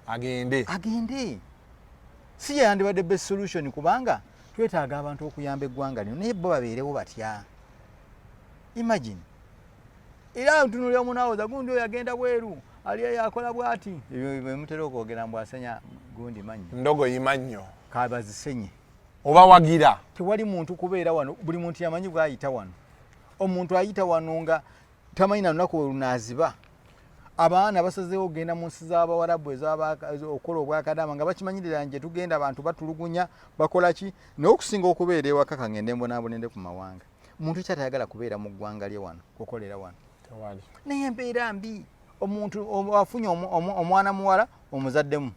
B: Agende.
A: Agende, si yandibadde best solution, kubanga twetaaga abantu okuyamba eggwanga lino, naye bo babeerewo batya? Imagine, era ntunulira omunaawoza gundi oyo agenda bweru, ali eyo akola bwati, ebyo bemutera okwogera mbu asenya gundi mannyo.
B: Ndogoyi mannyo.
A: Kabazisenye.
B: Oba wagira.
A: Tewali muntu kubeera wano, buli muntu yamanyi bwayita wano. Omuntu ayita wano nga tamanyi na lunaku we lunaaziba. Abaana basazeewo okugenda mu nsi z'Abawarabu okukola obwakadaama, nga bakimanyirira nje tugenda abantu batulugunya, bakola ki, naye okusinga okubeera ewaka, kangende mbonaabonende ku mawanga. Muntu kyatayagala kubeera mu ggwanga lye wano, kukolera wano, naye embeera mbi. Omuntu afunye omwana muwala, omuzaddemu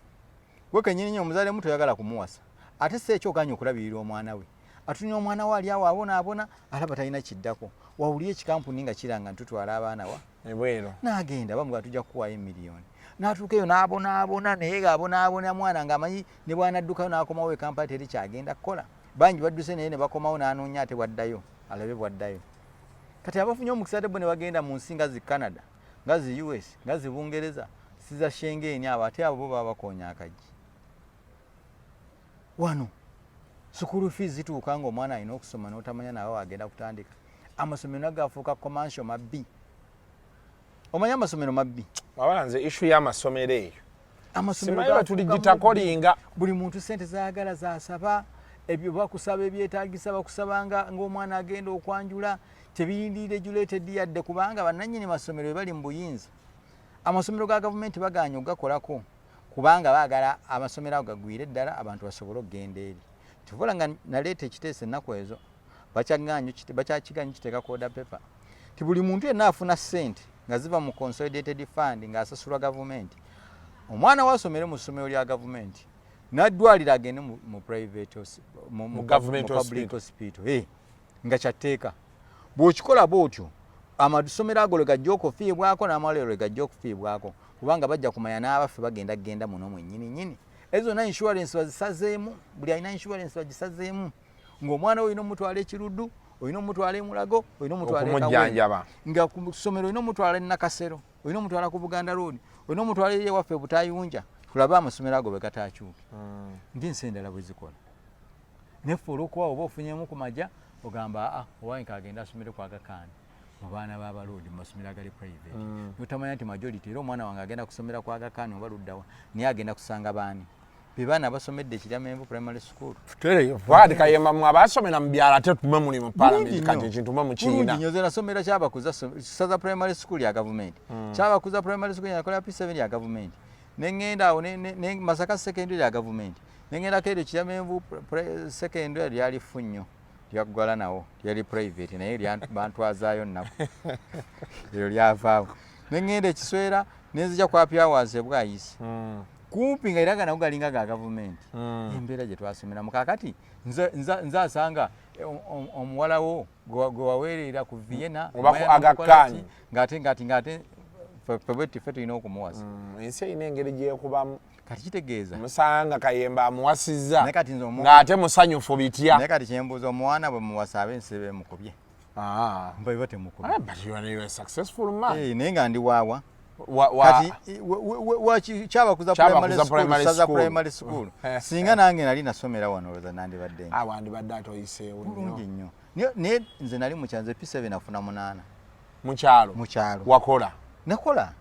A: gwe kenyini nyo, omuzaddemu, toyagala kumuwasa, ate si ekyo, oganye okulabirira omwana we. Atunya omwana we ali awo abonaabona, alaba talina kiddako. Wawulire ekikampuni nga kiranga ntutwala abaana wa
B: ebweru,
A: n'agenda bamuga tujja kukuwayo emiliyoni, n'atuuka eyo n'abonaabona, naye ng'abonaabona mwana ng'amanyi ne bw'anaddukayo n'akomawo e Kampala teri kyagenda kukola. Bangi badduse naye ne bakomawo, n'anoonya ate bwaddayo alabe bwaddayo. Kati abafunye omukisa ate bo ne bagenda mu nsi nga zi Canada, nga zi US, nga zi Bungereza, si za Schengen, abo ate abo bo baba bakoonya akaggi. Wano school fees zituuka ng'omwana alina okusoma n'otamanya nawe wagenda kutandika. Amasomero nago gafuuka commercial, mabbi. Omanyi amasomero mabbi.
B: Wabala nze issue y'amasomero eyo
A: Amasomero
B: simanyi bwe
A: gafuuka
B: tuligitakolinga.
A: Buli muntu sente zayagala zasaba, ebyo bakusaba ebyetagisa, bakusaba nga ng'omwana agenda okwanjula, tebiri regulated yadde, kubanga bannannyini masomero be bali mu buyinza. Amasomero ga gavumenti bagaanye okugakolako kubanga baagala amasomero ago gagwire ddala, abantu basobole okugenda eri. Kyova nga naleeta ekiteeso ennaku ezo, bakyakiganye kiteeka ku order paper ti buli muntu yenna afuna ssente nga ziva mu consolidated fund ng'asasulwa gavumenti, omwana we asomere mu ssomero lya gavumenti, n'addwaliro agende mu private
B: Mu government
A: mu public hospital. Nga kyatteeka. Bw'okikola bw'otyo, amasomero ago lwe gajja okufiibwako n'amalwaliro lwe gajja okufiibwako, kubanga bajja kumanya n'abaffe bagenda kugenda muno mwennyini nnyini. Ezo zonna insurance bazisazeemu, buli alina insurance bagisazeemu, ng'omwana we olina omutwala ekiruddu, olina omutwala emulago, olina omutwala e Kawempe.
B: Okumujjanjaba.
A: Nga ku ssomero olina omutwala e Nakasero, olina omutwala ku Buganda Road, olina omutwala eri ewaffe Butayunja. Tulabe amasomero ago bwe gataakyuke ng'ensi endala bwe zikola. Neffe olw'okuba oba ofunyemu ku maja, ogamba aa, owange kagenda asomere ku Aga Khan mu baana b'abaloodi mu masomero agali private, notamanya nti majority era omwana wange agenda kusomera ku Aga Khan oba luddawa, naye agenda kusanga baani? Be baana abasomedde Ekiryamenvu Primary School.
B: Kati Kayemba, mwe abasomera mu byalo ate mwe muli mu parliament, kati ekintu mwe
A: Bulungi
B: mukiina.
A: nnyo. Nze nasomera Kyabakuza Saza Primary School ya gavumenti. Kyabakuza Primary School yakola P7 ya gavumenti, neŋŋenda awo ne Masaka Secondary ya gavumenti, neŋŋendako eryo Kiryamenvu Secondary, lyali ffu nnyo, lyaggwala nawo, lyali private, naye bantwazaayo nnaku eryo lyavaawo. Neŋŋenda ekiswera, nenzija ku Happy Hours ebwayisi kumpi, nga era nga nago galinga ga gavumenti. Embeera gye twasomeramu kaakati, nze asanga omuwalawo gwe waweerera ku Vienna
B: Oba ku
A: omwana
B: Aga
A: n'omukola
B: Khan.
A: ki, ng'ate ffe bwe ffe tulina okumuwasa.
B: Ensi erina engeri gyekubamu.
A: Kati kitegeeza
B: Musanga Kayemba amuwasizza
A: Naye kati nze
B: ng'ate musanyufu bitya.
A: Naye kati kyembuuza, omuwana bwe muwasa, ab'ensi bemukubye mba biba temukubye?
B: Ah, but you are a successful man.
A: Eh, naye nga ndi waawa?
B: Wa,
A: Kati Kyabakuza
B: Kyabakuza
A: Primary School,
B: Primary
A: Saza
B: School.
A: Primary School, singa nange nali nasomera wano, olowooza nandibadde nti
B: Ah, wandibadde ate oyiseewo
A: bulungi
B: nnyo.
A: nnyo. Naye nze nali mukyanze P7 nafuna 8.
B: Mu kyalo?
A: Mu kyalo.
B: Wakola?
A: Nakola.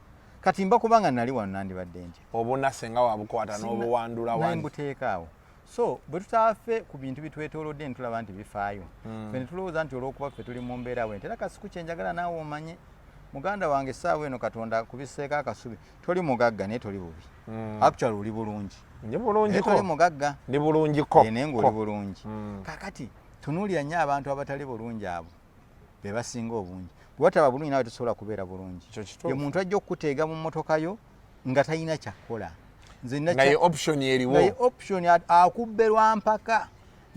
A: Kati mba kubanga nali wano, nandibadde ntya?
B: Obuna senga wabukwata n'obuwandula
A: Naye
B: wani.
A: mbuteeka awo. So bwe tutaafe ku bintu bitwetoolodde, ntulaba nti bifaayo, ffe ne tulowooza nti olw'okuba ffe tuli mu mbeera bwe nti. Era Kasuku, kyenjagala naawe omanye, muganda wange, essaawa eno Katonda akubiseeko akasubi. Toli mugagga, naye toli bubi. Actually oli bulungi.
B: Ndi
A: Naye
B: bulungiko.
A: toli mugagga.
B: Ndi bulungiko.
A: Eh, naye ng'oli
B: Ko.
A: bulungi. Kakati tunuulira nnyo abantu abatali bulungi, abo be basinga obungi. Bwe wataba bulungi, naawe tosobola kubeera bulungi.
B: Ekyo kituufu.
A: Ye muntu ajja okukuteega mu mmotoka yo nga talina kyakkola. Nze nina
B: Nga ye option eriwo.
A: Nga ye option, akubbe lwa mpaka,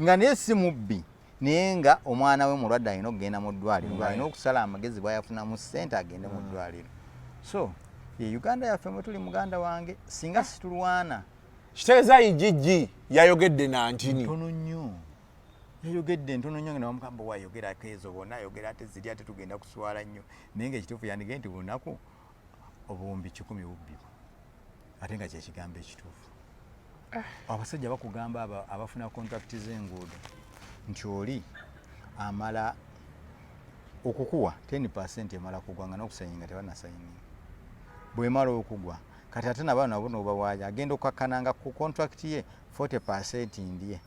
A: nga naye si mubbi, naye nga omwana we mulwadde, alina okugenda mu ddwaliro, ng'alina okusala amagezi bwayafunamu ssente agende mu ddwaliro. So ye Uganda yaffe mwe tuli, muganda wange, singa situlwana.
B: Kitegeeza IGG yayogedde nantini.
A: Ntono nnyo yayogedde, ntono nnyo, nga nabamugamba wayogerako ezo bonna ayogera ate ziri, ate tugenda kuswala nnyo. Naye nga ekituufu yandigee nti bunaku 100,000 bubbibwa, ate nga kyekigambo ekituufu. Abasajja bakugamba abafuna contract z'enguudo nti oli amala okukuwa 10% emala kugwa nga n'okusayininga tebanasayininga. Bwemala okugwa, kati ate nabano nabo nobawaayo, agenda okukakkananga ku contract ye 40% ndye.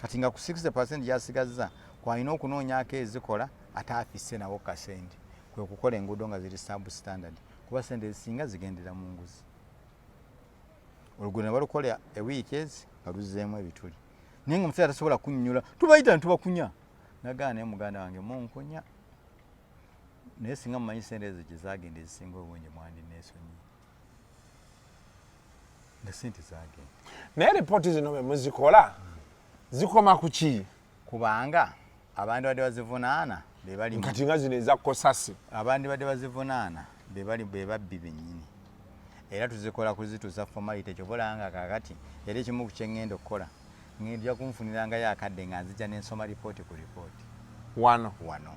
A: Kati nga ku 60% gyasigazza kwalina okunoonyako ezikola, ate afisse nawo kasente, kwe kukola enguudo nga ziri substandard, kuba sente ezisinga zigendera mu nguzi. Oluguudo ne balukola ewiiki ezi nga luzzeemu ebituli, naye nga omusajja tasobola kunnyula. Tubayita ne tubakunya, nagaana, naye muganda wange munkunya, naye singa mumanyi sente ezo gye zagenda ezisinga obungi, mwandineesonyiye nga sente zagenda.
B: Naye ripooti zino bwe muzikola zikoma ku ki?
A: Kubanga abandi badde bazivunaana be bali
B: Kati nga zino eza Kosasi.
A: Abandi badde bazivunaana be bali be babbi bennyini, era tuzikola kuzituusa formality. Kyova nga kakati era ekimu ku kyeŋŋenda okukola, ŋŋenda kunfunirangayo akadde nga nzija n'ensoma ripooti ku ripooti.
B: Wano?
A: Wano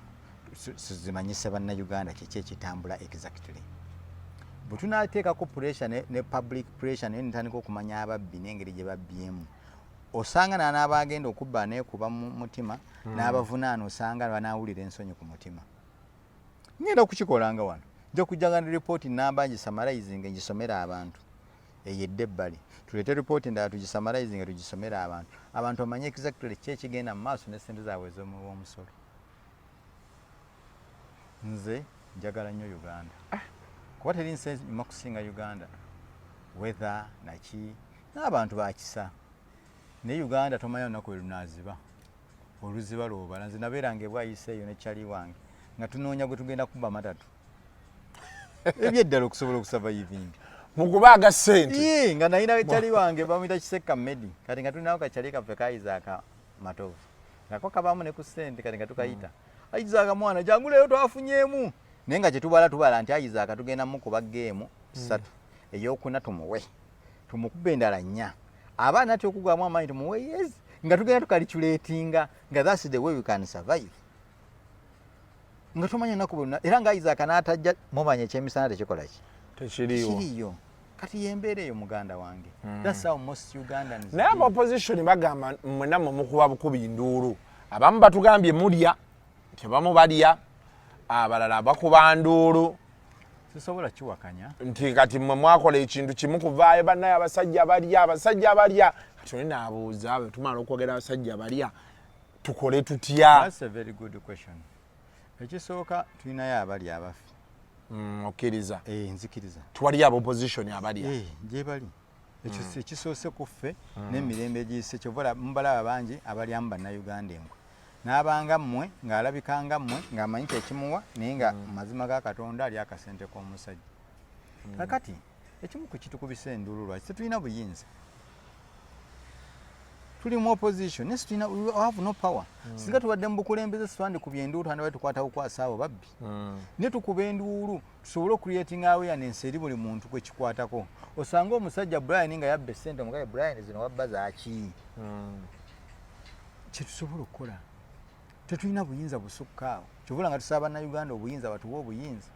A: zimanyise Bannayuganda kiki ekitambula exactly. Bwe tunateekako pressure ne public pressure, naye netandika okumanya ababbi n'engeri gye babbyemu, osanga n'anaaba agenda okubba aneekuba mu mutima, n'abavunaana osanga banaawulira ensonyi ku mutima. Ngenda kukikolanga wano, nja kujjanga ne ripooti namba ngisummarizinge, ngisomere abantu. Eyo edde ebbali, tuleete ripooti endala tugisummarizinge, tugisomere abantu, abantu bamanye exactly ki ekigenda mu maaso ne sente zaabwe ez'omuwa omusolo. Nze njagala nnyo Uganda, kuba teri nsi enyuma kusinga Uganda, weather naki n'abantu bakisa. Naye Uganda tomanya lunaku lwe lunaaziba, oluziba lwobala. Nze nabeeranga ebwayise eyo ne kyali wange nga tunoonya gwe tugenda kuba matatu ebyeddala okusobola okusurvivinga.
B: Mukubaaga ssente?
A: Ii, nga nalina kyali wange bamuyita Kisekka Medi. Kati nga tulinawo kakyali kaffe kayizaaka Matovu, ngako kabaamu ne ku ssente. Kati nga tukayita, "Ayizaaka mwana, jangu leero twafunyeemu." Naye nga kyetubala, tubala nti Ayizaaka tugenda mukuba game ssatu, eyokuna tumuwe, tumukuba endala nnya, abaana ati okugwamu amaanyi tumuwe. Yes, nga tugenda tucalculatinga nga that's the way we can survive, nga tumanya naku bonna. Era nga Isaac n'atajja, mumanya ekyemisana tekikola ki?
B: Tekiriiwo.
A: Kiriyo. Kati yembeera eyo, muganda wange. That's how most Ugandans
B: Naye
A: do.
B: Aba opposition bagamba mwena mmwe mukuba bukubi nduulu. Abamu batugambye mulya, nti abamu balya, abalala bakuba nduulu.
A: Sisobola kiwakanya.
B: Nti kati mmwe mwakola ekintu kimu kuvaayo, bannaye abasajja balya, abasajja balya. Kati oli naabuuza, bwe tumala okwogera abasajja balya, tukole tutya?
A: That's a very good question. Ekisooka, tulinayo abali abaffe.
B: Okkiriza?
A: Eh, nzikiriza.
B: Tuwaliyo aba opposition abalya?
A: Eh, gye bali. Ekyo si ekisoose ku ffe n'emirembe egiyise. Kyova mubalaba bangi abalyamu Bannayuganda enkwe, n'abanga mmwe ng'alabika nga mmwe ng'amanyi kyekimuwa, naye nga mu mazima ga Katonda ali akasente k'omusajja. Kakati ekimu ku kitukubisa enduulu, lwaki tetulina buyinza? Tuli mu opposition naye situlina, we have no power. Singa tubadde mu bukulembeze, sitwandikubye enduulu, twandibadde tukwata bukwasa abo babbi. Naye tukuba enduulu tusobole ocreating awareness eri buli muntu gwe kikwatako. Osanga omusajja Brian nga yabba essente, omugaye, "Brian, zino wabba zaaki?" Kyetusobola okukola, tetulina buyinza busukka awo. Kyovula nga tusaba Bannayuganda obuyinza, batuwe obuyinza.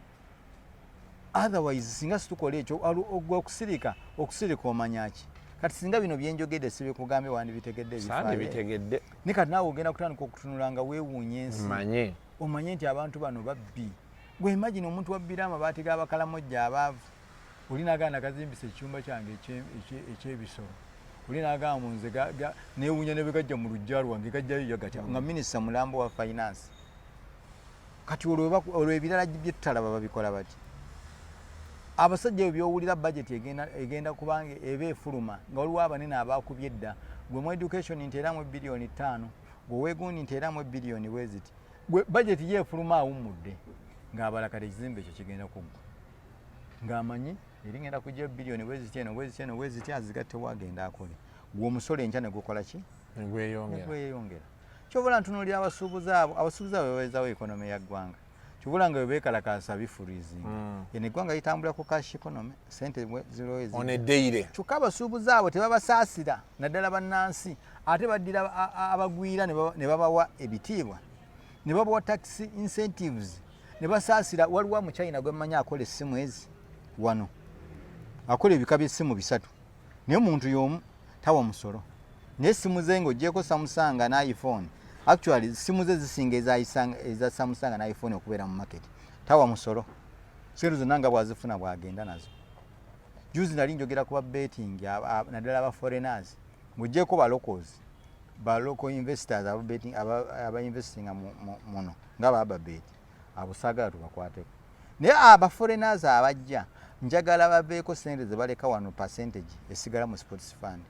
A: Otherwise singa situkola ekyo, ogwe okusirika, okusirika omanya ki? Kati singa bino byenjogedde sibikugambye, wandibitegedde?
B: Sandi
A: Ebifaayo.
B: Bitegedde.
A: Ne kati naawe ogenda kutandika okutunula nga weewuunya ensi.
B: Manye.
A: Omanye nti abantu bano babbi. Gwe imagine omuntu wabbira amabaati g'Abakalamojja abaavu, oli nagamba nakazimbisa ekyumba kyange eky'ebisolo, oli nagamba nze neewuunya ne bwe gajja mu luggya lwange, gajjayo yo gatya, nga minisita mulambo wa finance. Kati olwo ebirala bye tutalaba babikola bati? Abasajja ebyo byowulira, budget egenda kubanga eba efuluma nga waliwo abanene abakubye edda. Gwe mu education nti eramu 5 biliyoni, gwe weegundi nti eramu ebiliyoni bwe ziti, gwe budget ye efuluma awummudde ng'abala kati ekizimbe ekyo kigenda kuggwa, ng'amanyi eri ngenda kujja biliyoni bwe ziti, eno bwe ziti, eno bwe ziti, azigattewo agenda akole. Gwe omusolo enkya ne gukola ki?
B: Negweyongera.
A: Negweyongera. Kyobola ntunuulira abasuubuzi abo, abasuubuzi abo babeezawo economy ya ggwanga. Kyobola nga bwe beekalakaasa bifreezinga. Eno eggwanga litambulira ku cash economy, sente zirowe.
B: On a daily.
A: Kyokka abasuubuzi abo tebabasaasira, naddala bannansi. Ate baddira abagwira ne babawa ebitiibwa, ne babawa tax incentives, ne basaasira. Waliwo mu China gwe mmanyi akola essimu ezi wano, akola ebika by'essimu bisatu, naye omuntu y'omu tawa musolo, naye essimu ze ng'oggyeko Samsung ne iPhone, actually essimu ze zisinga eza Samsung ne iPhone okubeera mu market. Tawa musolo, sente zonna nga bw'azifuna bw'agenda nazo. Juzi nali njogera ku ba betting, naddala aba foreigners, ng'oggyeko ba locals, ba local investors aba betting, aba investinga muno nga baba bet, abo saagala tubakwateko. Naye aba foreigners abajja, njagala baveeko sente ze baleka wano, percentage esigala mu sports fund.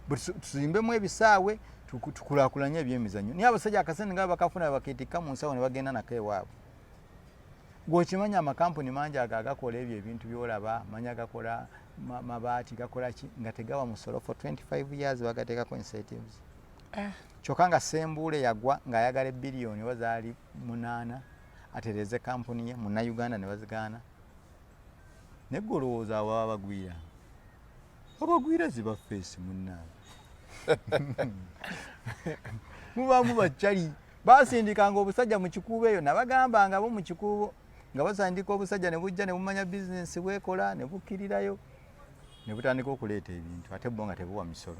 A: Bwe tuzimbemu ebisaawe, tukulaakulanye ebyemizannyo. Naye abasajja akasente nga bakafuna baketikka mu nsawo ne bagenda nako ewaabwe. Gweokimanya amakampuni mangi ago agakola ebyo ebintu byolaba, manya gakola mabaati, gakola ki, nga tegawa musolo for 25 years, bagateekako incentives. Kyokka nga Sembuule yagwa ng'ayagala ebbiliyoni oba zaali 8 atereeze kampuni ye, Munnayuganda, ne bazigaana. Naye gwe olowooza abo baba bagwira? Abagwira ziba feesi, munnange. Mubaamu bakyali basindikanga obusajja mu Kikuubo eyo, nabagambanga bo mu Kikuubo nga basandika obusajja ne bujja ne bumanya bizinensi bwekola, ne bukkirirayo ne butandika okuleeta ebintu, ate bo nga tebuwa misolo.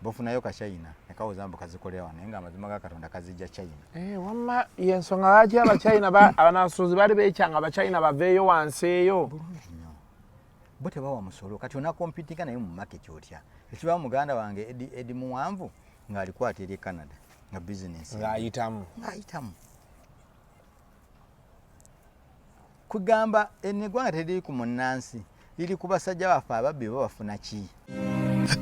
A: Bofunayo ka China ne kawoza mbu kazikolera wano, naye nga amazima ga Katonda kazijja China.
B: Eh, wamma yensonga lwaki Abachina, abanasuuzi baali bekyanga Abachina baveeyo wansi eyo.
A: Bulungi nnyo, bo tebawa musolo. Kati onacompetinga naye mu market otya? Ekiba muganda wange Edi Muwanvu ng'alikwata eri e Canada nga bizinensi
B: ng'ayitamu.
A: Ng'ayitamu. Kugamba eno eggwanga teriri ku munnansi, liri ku basajja baffe ababbi. Bo bafuna ki?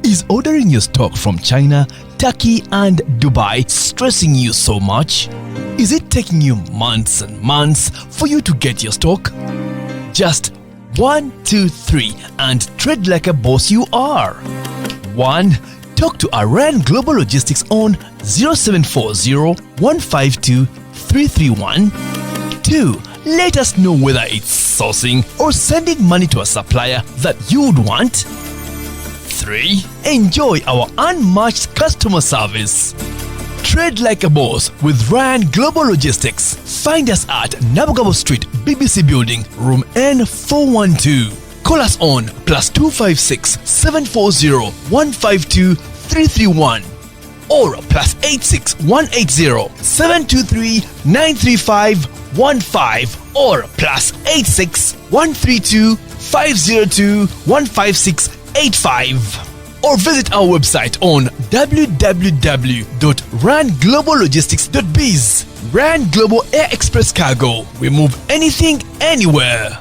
D: Is ordering your stock from China, Turkey, and Dubai stressing you so much? Is it taking you months and months for you to get your stock? Just one, two, three, and trade like a boss you are. 1. Talk to Aran Global Logistics on 0740 152 331. 2. Let us know whether it's sourcing or sending money to a supplier that you'd want. 3. Enjoy our unmatched customer service. Trade like a boss with Ryan Global Logistics. Find us at Nabugabo Street, BBC Building, Room N412. Call us on +256 740 152 331 or +86 180 723 935 15 or +86 132 502 156 85, or visit our website on www.rangloballogistics.biz. Rand Global Air Express Cargo. We move anything, anywhere.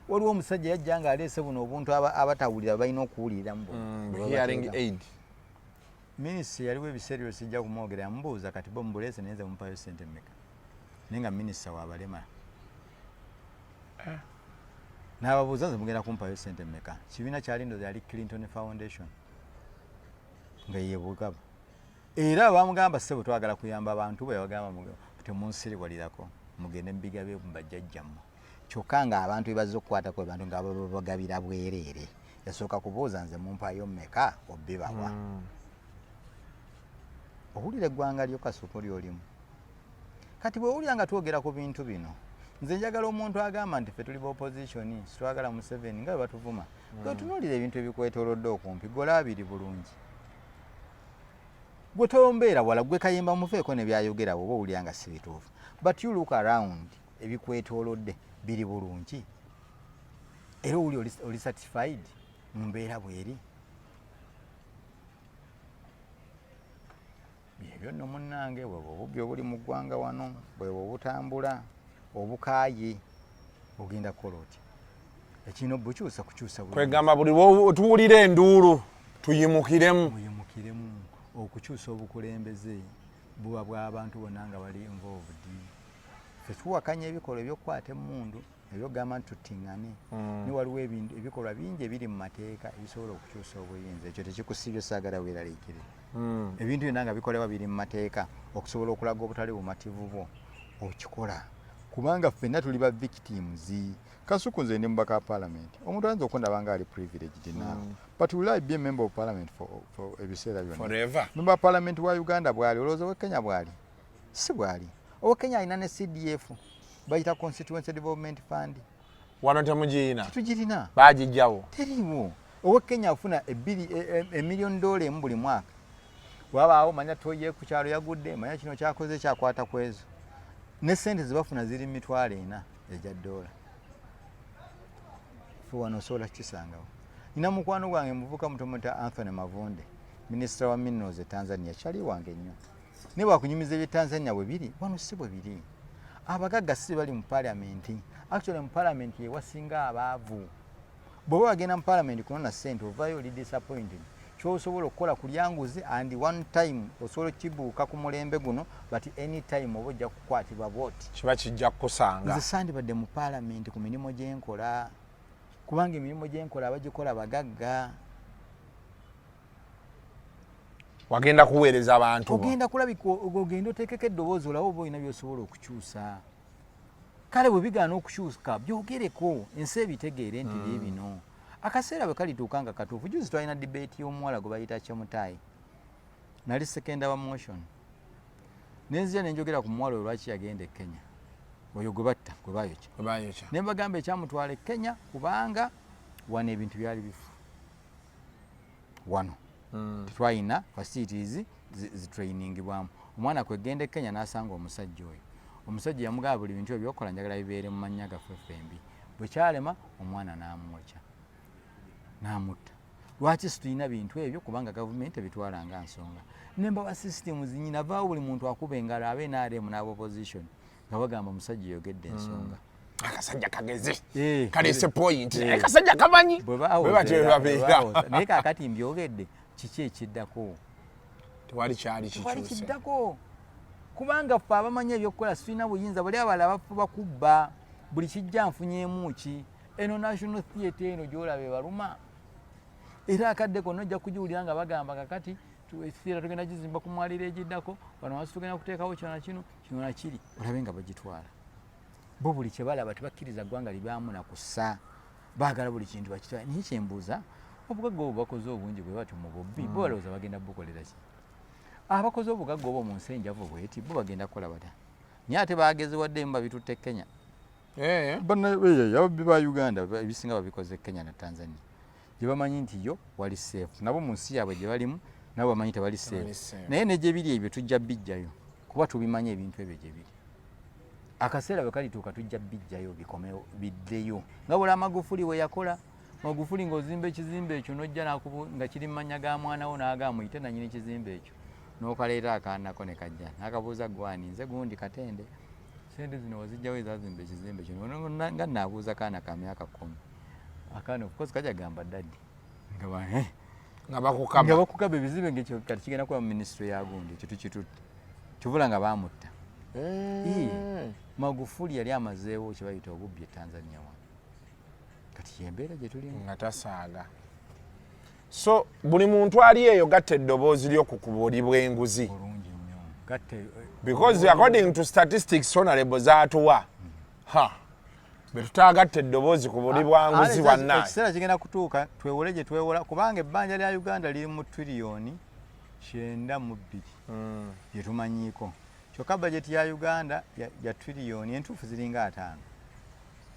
A: Waliwo omusajja yajja nga aleese buno obuntu abatawulira balina okuwuliriramu.
B: Hearing aid.
A: Minisita yaliwo ebiseera ebyo, sijja kumwogera, yamubuuza, "Kati bo mubuleese, naye nze mumpayo sente mmeka?" Naye nga minisita wabalema n'ababuuza, "Nze mugenda kumpayo sente mmeka?" Kibiina kyali, ndoza yali Clinton Foundation nga yebugaba. Era bamugamba, "Ssebo, twagala kuyamba abantu." Bwe yabagamba, "Temunsiriwalirako, mugende mubigabe mubajjajjammwe." Kyokka ng'abantu bebazze okukwatako abantu nga babagabira bwereere. Yasooka kubuuza, "Nze mumpayo mmeka obibawa?" Owulira eggwanga lyo, Kasuku, lyolimu kati bwewulira nga twogera ku bintu bino, nze njagala omuntu agamba nti ffe tuli ba opposition, sitwagala Museveni, nga bwe batuvuma. Gwe tunuulira ebintu ebikwetoolodde okumpi, golabiri bulungi. Gwe tombeera wala, gwe Kayemba muveeko ne byayogera bwoba owulira nga si bituufu, but you look around, ebikwetoolodde biri bulungi era owuli oli satisfied mu mbeera bweri? Byebyo nno, munnange. Bwebwe obubbi obuli mu ggwanga wano, bwebwe obutambula obukaaye. Ogenda kukola otya? Ekirina obukyusa kukyusa bulungi.
B: Kwegamba buli lwotuwulira enduulu tuyimukiremu.
A: Muyimukiremu. Okukyusa obukulembeze buba bw'abantu bonna nga bali involved. Ffe tuwakanya ebikolwa ebyokukwata emmundu, ebyokugamba nti tuttiŋŋane, naye waliwo ebikolwa bingi ebiri mu mateeka ebisobola okukyusa obuyinza. Ekyo tekikusibye, saagala weeraliikire. Ebintu byonna nga bikolebwa biri mu mateeka. Okusobola okulaga obutali bumativu bwo okikola, kubanga ffenna tuli ba victims. Kasuku, nze ndi mubaka wa parliament. Omuntu ayinza okundaba nga ali privileged now, but will I be a member of parliament for ebiseera byonna?
B: Forever.
A: Member wa parliament wa Uganda bwali, olowooza owe Kenya bwali? Si bwali. Owe Kenya alina ne CDF, bayita Constituency Development Fund.
B: Wano temugiyina?
A: Tetugirina.
B: Bagijjawo.
A: Teriiwo. Owe Kenya afuna ebbiri emiliyoni dola 1 buli mwaka. Wabaawo manya toye ku kyalo yagudde, manya kino kyakoze kyakwata ku ezo, ne sente zebafuna ziri mu 400,000 egya dola. Fe wano osobola kukisangawo? Nina mukwano gwange muvuka mutomuta Anthony Mavunde, minisita wa minerals e Tanzania, kyali wange nnyo, naye bwakunyumiza ebye Tanzania bwe biri wano si bwe biri. Abagagga si bali mu parliament. Actually, mu parliament yewasinga abaavu. Bw'oba wagenda mu parliament kunona ssente, ovaayo oli disappointed. Kyosobola okukola kulya nguzi, and one time osobola okukibuuka ku mulembe guno, but any time oba ojja kukwatibwa bwoti.
B: Kiba kijja kukusanga.
A: Nze sandibadde mu parliament ku mirimu gyenkola, kubanga emirimu gyenkola abagikola bagagga.
B: Wagenda kuweereza abantu.
A: Ogenda kulabika, ogenda oteekeko eddoboozi, olabe oba olina byosobola okukyusa. Kale bwe bigaana okukyuka, byogereko ensi ebitegeere nti biibino. Akaseera bwe kalituuka nga katuufu. Juzi twalina debate y'omuwala gwe bayita Kyemutayi, nali seconder wa motion, nenzija nenjogera ku muwala oyo, lwaki yagenda e Kenya, oyo gwe batta, gwe bayokya.
B: Bayokya.
A: Ne mbagamba ekyamutwala e Kenya, kubanga wano ebintu byali bifu, wano tetwalina facilities zitrainingibwamu. Omwana kwegenda e Kenya n'asanga omusajja oyo. Omusajja yamugamba, buli bintu ebyo byokola njagala bibeere mu mannya gaffe ffembi. Bwe kyalema, omwana n'amwokya n'amutta. Lwaki situlina bintu ebyo? Kubanga gavumenti ebitwala nga nsonga. Nembawa systems nyinavaawo, buli muntu akuba engalo, abe NRM n'aba opposition, nga bagamba omusajja yogedde ensonga.
B: Akasajja kagezi.
A: Eh.
B: Kaleese point.
A: Eh.
B: Akasajja kamanyi.
A: Bwe
B: Bwe batyo bwe
A: bawoza,
B: babeera.
A: naye kaakati mbyogedde, kiki ekiddako?
B: Tewali kyali
A: Tewali
B: kikyuse.
A: kiddako, kubanga ffe abamanyi ebyokukola situlina buyinza. Bali abalala bafuba kubba buli kijja. Nfunyeemu ki? Eno National Theatre eno gyolaba ebaluma, era akadde konna ojja kugiwulira nga bagamba, kakati theatre tugenda gizimba ku mwaliro egiddako, wano wansi tugenda kuteekawo kino kino kino nakiri, olabe nga bagitwala. Bo buli kyebalaba tebakkiriza ggwanga libaamu nakussa, baagala buli kintu bakitwala. Naye kyembuuza, obugagga obwo bakoze obungi bwe batyo mu bubbi, bo balowooza bagenda bukolera ki? Abakoze obugagga obwo mu nsi enjavu bweti, bo bagenda kukola batya? Naye ate bagezewaddemu, babitutte Kenya. Ababbi ba Uganda ebisinga babikoze Kenya na Tanzania, gye bamanyi nti yo wali safe. Nabo mu nsi yaabwe gye balimu nabo bamanyi tebali
B: Tebali
A: safe.
B: safe.
A: Naye ne gye biri ebyo tujja bijjayo, kuba tubimanyi ebintu ebyo gye biri. Akaseera bwe kalituuka tujja bijjayo, bikomewo, biddeyo nga bula Magufuli we yakola. Magufuli ng'ozimba ekizimbe ekyo, n'ojja nga kiri mu mannya ga mwana wo, n'agamba muyite nanyini kizimbe ekyo, n'okaleeta akaanako ne kajja n'akabuuza, gwani? Nze gundi Katende. Sente zino wazijjawo ezazimba ekizimbe kino? Nga naabuuza kaana ka myaka 10. Akaana of course kajja gamba daddy, nga
B: nga
A: nga
B: bakukaba.
A: Bakukaba ebizimbe ngekyo kati kigenda kuba mu minisitule ya gundi, ekyo tukitutte kivula nga bamutta. Magufuli yali amazeewo kye bayita obubbi e Tanzania wano. Kati yembeera gye tulimu.
B: Nga tasaaga. So buli muntu ali eyo, gatta eddoboozi ly'okukubuli bw'enguzi.
A: Bulungi nnyo, gatte.
B: Because according to statistics honorable zaatuwa, ha, bwe tutaagatta eddoboozi ku buli bwanguzi bwannaye.
A: Ekiseera kigenda kutuuka twewole gye twewola, kubanga ebbanja lya Uganda liri mu triliyoni 92 gye tumanyiiko. Kyokka bajeti ya Uganda ya triliyoni entuufu ziringa 50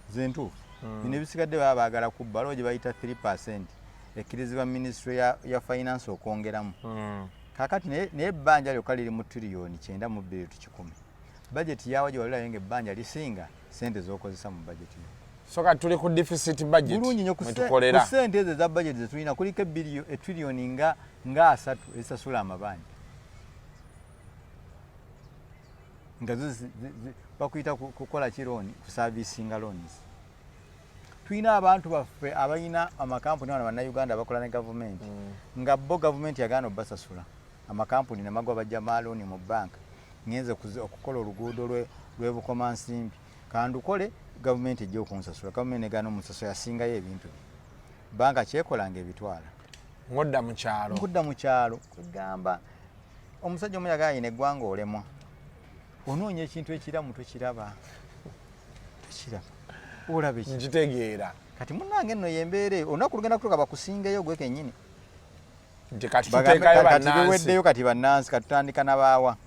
A: zentuufu. Bino ebisigadde baba baagala kubba. Waliwo gye bayita 3% ekkirizibwa minisitule ya finance okwongeramu. Kakati naye ebbanja lyokka liri mu triliyoni 92 100. Bajeti yawa gye walilayo nga ebbanja lisinga sente z'okozesa mu bajeti yo.
B: So kati tuli ku deficit budget.
A: Bulungi nnyo. Ku
B: mwe tukolera.
A: Ku sente ezo eza budget zetulina kuliko etriliyoni nga 30 ezisasula amabanja, nga zo bakuyita kukola ki? Loan, kuservicinga loans. Tulina abantu baffe abalina amakampuni wano, bannayuganda abakola ne gavumenti, nga bo gavumenti yagaana obbasasula, amakampuni nemagwa, bajja malooni mu banka. Ngenze okukola oluguudo lw'ebukomansimbi, kandukole, gavumenti ejja okunsasula. Gavumenti negaana omusasula, yasingayo ebintu bye. Banka kyekola nga ebitwala.
B: Ngodda mu kyalo.
A: Nkudda mu kyalo. Kwegamba omusajja omu yagala yina eggwanga olemwa, onoonya ekintu ekiramu tokiraba, tokiraba, olaba eki?
B: Nkitegeera.
A: Kati munnange, nno yembeera eyo. Olunaku lugenda kutuuka bakusingeyo gwe kennyini.
B: Nti kati
A: Bagambe,
B: tuteekayo
A: kati
B: bannansi.
A: Biweddeyo. Kati bannansi, kati tutandika nabaawa,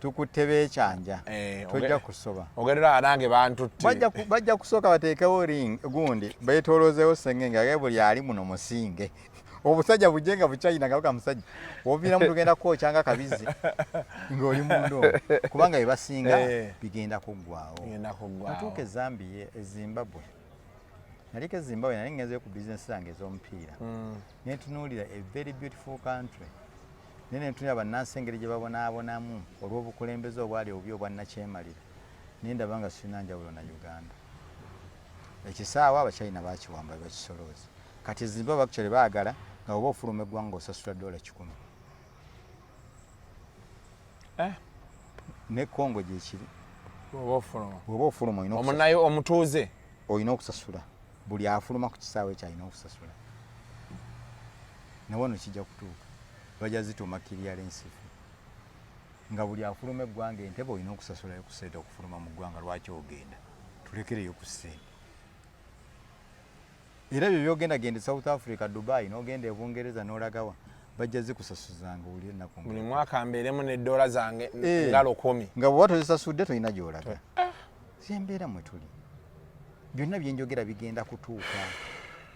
A: tukutte beekyanja.
B: Eh,
A: Tojja kusoba.
B: Ogerera nange bantutte.
A: Bajja kusooka bateekewo ring gundi, beetooloozeewo sengenge, age buli ali muno musinge. Obusajja bujje nga bukyayina nga buga musajja woviiramu, tugenda kwokya nga kabizi ng'oli munda omwo, kubanga bye basinga bigenda kuggwawo.
B: Bigenda kuggwawo.
A: Natuuka e Zambia, e Zimbabwe, naliko e Zimbabwe, nali ngenzeyo ku bizinesi zange ez'omupiira. Nentunuulira a very beautiful country, naye nentunuulira bannansi engeri gye babonaabonamu olw'obukulembeze obwali obubi obwannakyemalira, naye ndaba nga sirina njawulo na Uganda. Ekisaawe Abachina bakiwamba, bebakisolooza. Kati Zimbabwe actually baagala nga oba ofuluma eggwanga osasula $100.
B: Eh?
A: Ne Congo gyekiri.
B: Oba ofuluma.
A: Bw'oba ofuluma olina okusasula.
B: Omunayo omutuuze.
A: Olina okusasula. Buli afuluma ku kisaawe ekyo alina okusasula. Nawano kijja kutuuka. Bajja zituuma clearance fee, nga buli afuluma eggwanga entebe olina okusasulayo ku ssente okufuluma mu ggwanga. Lwaki ogenda? Tulekereyo ku ssente. Era ebyo byogenda genda e South Africa, Dubai, n'ogenda e Bungereza, n'olagawa, bajja zikusasuzanga buli ennaku.
B: Buli mwaka mbeeremu ne dola zange nga 1000.
A: Nga bw'oba tozisasudde tolina gy'olaga. Zembeera mwe tuli. Byonna byenjogera bigenda kutuuka,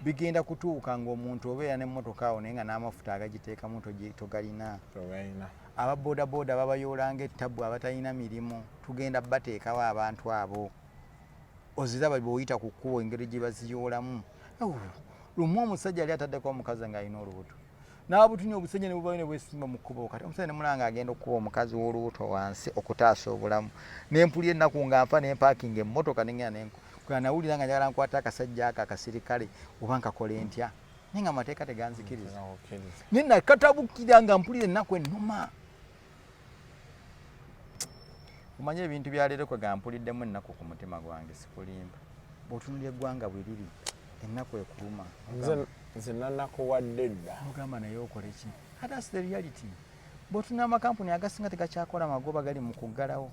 A: bigenda kutuuka ng'omuntu obeera n'emmotoka awo naye nga n'amafuta agagiteekamu togalina.
B: Togalina.
A: Ababoodabooda babayoolanga ettabu, abatalina mirimu tugenda bateekawo abantu abo. Oziraba bw'oyita ku kkubo engeri gye baziyoolamu. Lumu omusajja yali ataddeko omukazi ng'alina olubuto, n'abutunya obusajja ne buvayo ne bwesimba mu kkubo. Kati omusajja ne mulanga agenda okukuba omukazi w'olubuto wansi okutaasa obulamu, nempulira ennaku nga nfa, nempaakinga emmotoka nengenda nawulira nga njagala nkwata akasajja ako akasirikale oba nkakole ntya, naye nga amateeka teganzikiriza. Naye nakatabukira nga mpulira ennaku ennuma. Omanye ebintu bya leero kwe gampuliddemu ennaku ku mutima gwange, sikulimba. Bw'otunulira eggwanga bwe riri, ennaku ekuluma.
B: Nze nanakuwadde dda.
A: Ogamba naye okole ki? That's the reality. Bw'otunula amakampuni agasinga tegakyakola magoba, gali mu kuggalawo.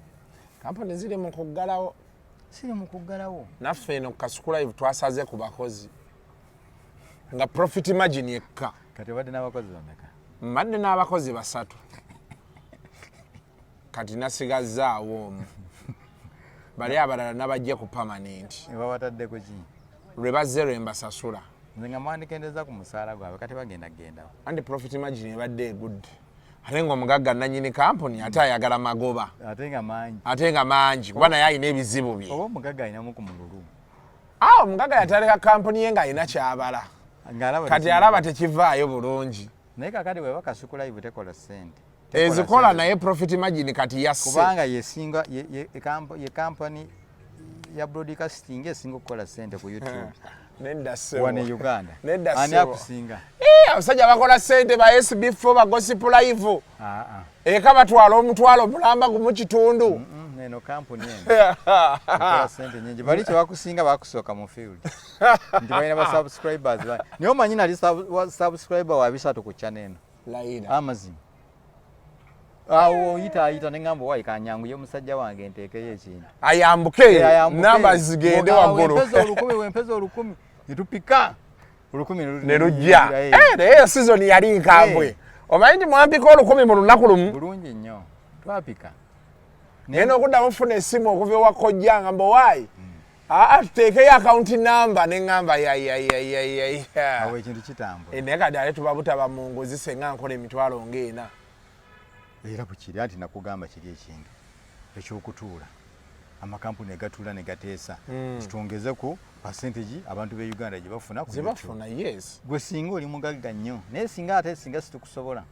B: Kampuni ziri mu kuggalawo.
A: Siri mu kuggalawo.
B: Naffe eno Kasuku Live twasaze ku bakozi nga profit margin ekka.
A: Kati obadde n'abakozi bameka?
B: Mbadde n'abakozi basatu, kati nasigazzaawo omu, bali abalala nabajje ku permanent.
A: Babatadde ku ki?
B: Lwe bazze lwe mbasasula.
A: Nze nga mwandikendeza ku musaala gwabwe, kati bagenda kugendawo.
B: Anti profit margin ebadde egudde, ate ng'omugagga nanyini kampuni ate ayagala magoba.
A: Ate nga mangi.
B: Ate nga mangi, kuba naye alina ebizibu bye.
A: Oba omugagga alinamu ku mululu.
B: Ah, omugagga yatandika kampuni ye ng'alina kyabala.
A: Ng'alaba
B: kati alaba tekivaayo bulungi.
A: Naye kakati bweba Kasuku Live tekola ssente.
B: Ezikola, naye profit margin kati yasse.
A: Kubanga yesinga ye kampani ya broadcasting esinga okukola ssente ku YouTube.
B: Nedda ssebo.
A: Wano e Uganda.
B: Nedda
A: Ani
B: ssebo.
A: akusinga?
B: Eh, abasajja bakola ssente ba SB4, ba Gossip Live.
A: Ah, ah.
B: Eka batwala 500,000 kitundu.
A: Eno kampuni eno ekola ssente nyingi. Bali kyebakusinga, bakusooka mu field nti balina ba subscribers naye omanyi nali subscriber wa 300 ku channel eno.
B: Layira.
A: Amazima, awo oyita ayita neŋŋamba owayi kanyanguye omusajja wange nteekeyo ekintu.
B: Ayambuke.
A: Eh, ayambuke.
B: Namba zigende waggulu.
A: Wempeza 1000, wempeza 1000, netupika 1000
B: ne lujja.
A: Eh.
B: Eh, naye eyo season yali nkambwe. Omanyi nti mwampika 1000 mu lunaku lumu?
A: Bulungi nnyo, twapika.
B: Naye n'okuddamu funa essimu okuva ewa kojja nga mbowaayi, aa, tuteekeyo account number, ne ŋŋamba yayayayayaya.
A: Awo ekintu kitambula.
B: Naye kati ate tuba butaba mu nguzi, senga nkola 40,000.
A: Era bwekiri, anti nakugamba kiri ekintu ekyokutuula amakampuni egatuula ne gateesa nti twongeze ku percentage abantu b'e Uganda gye bafuna ku
B: ze
A: YouTube.
B: Bafuna, yes.
A: Gwe singa oli mugagga nnyo, naye singa ate singa situkusobola,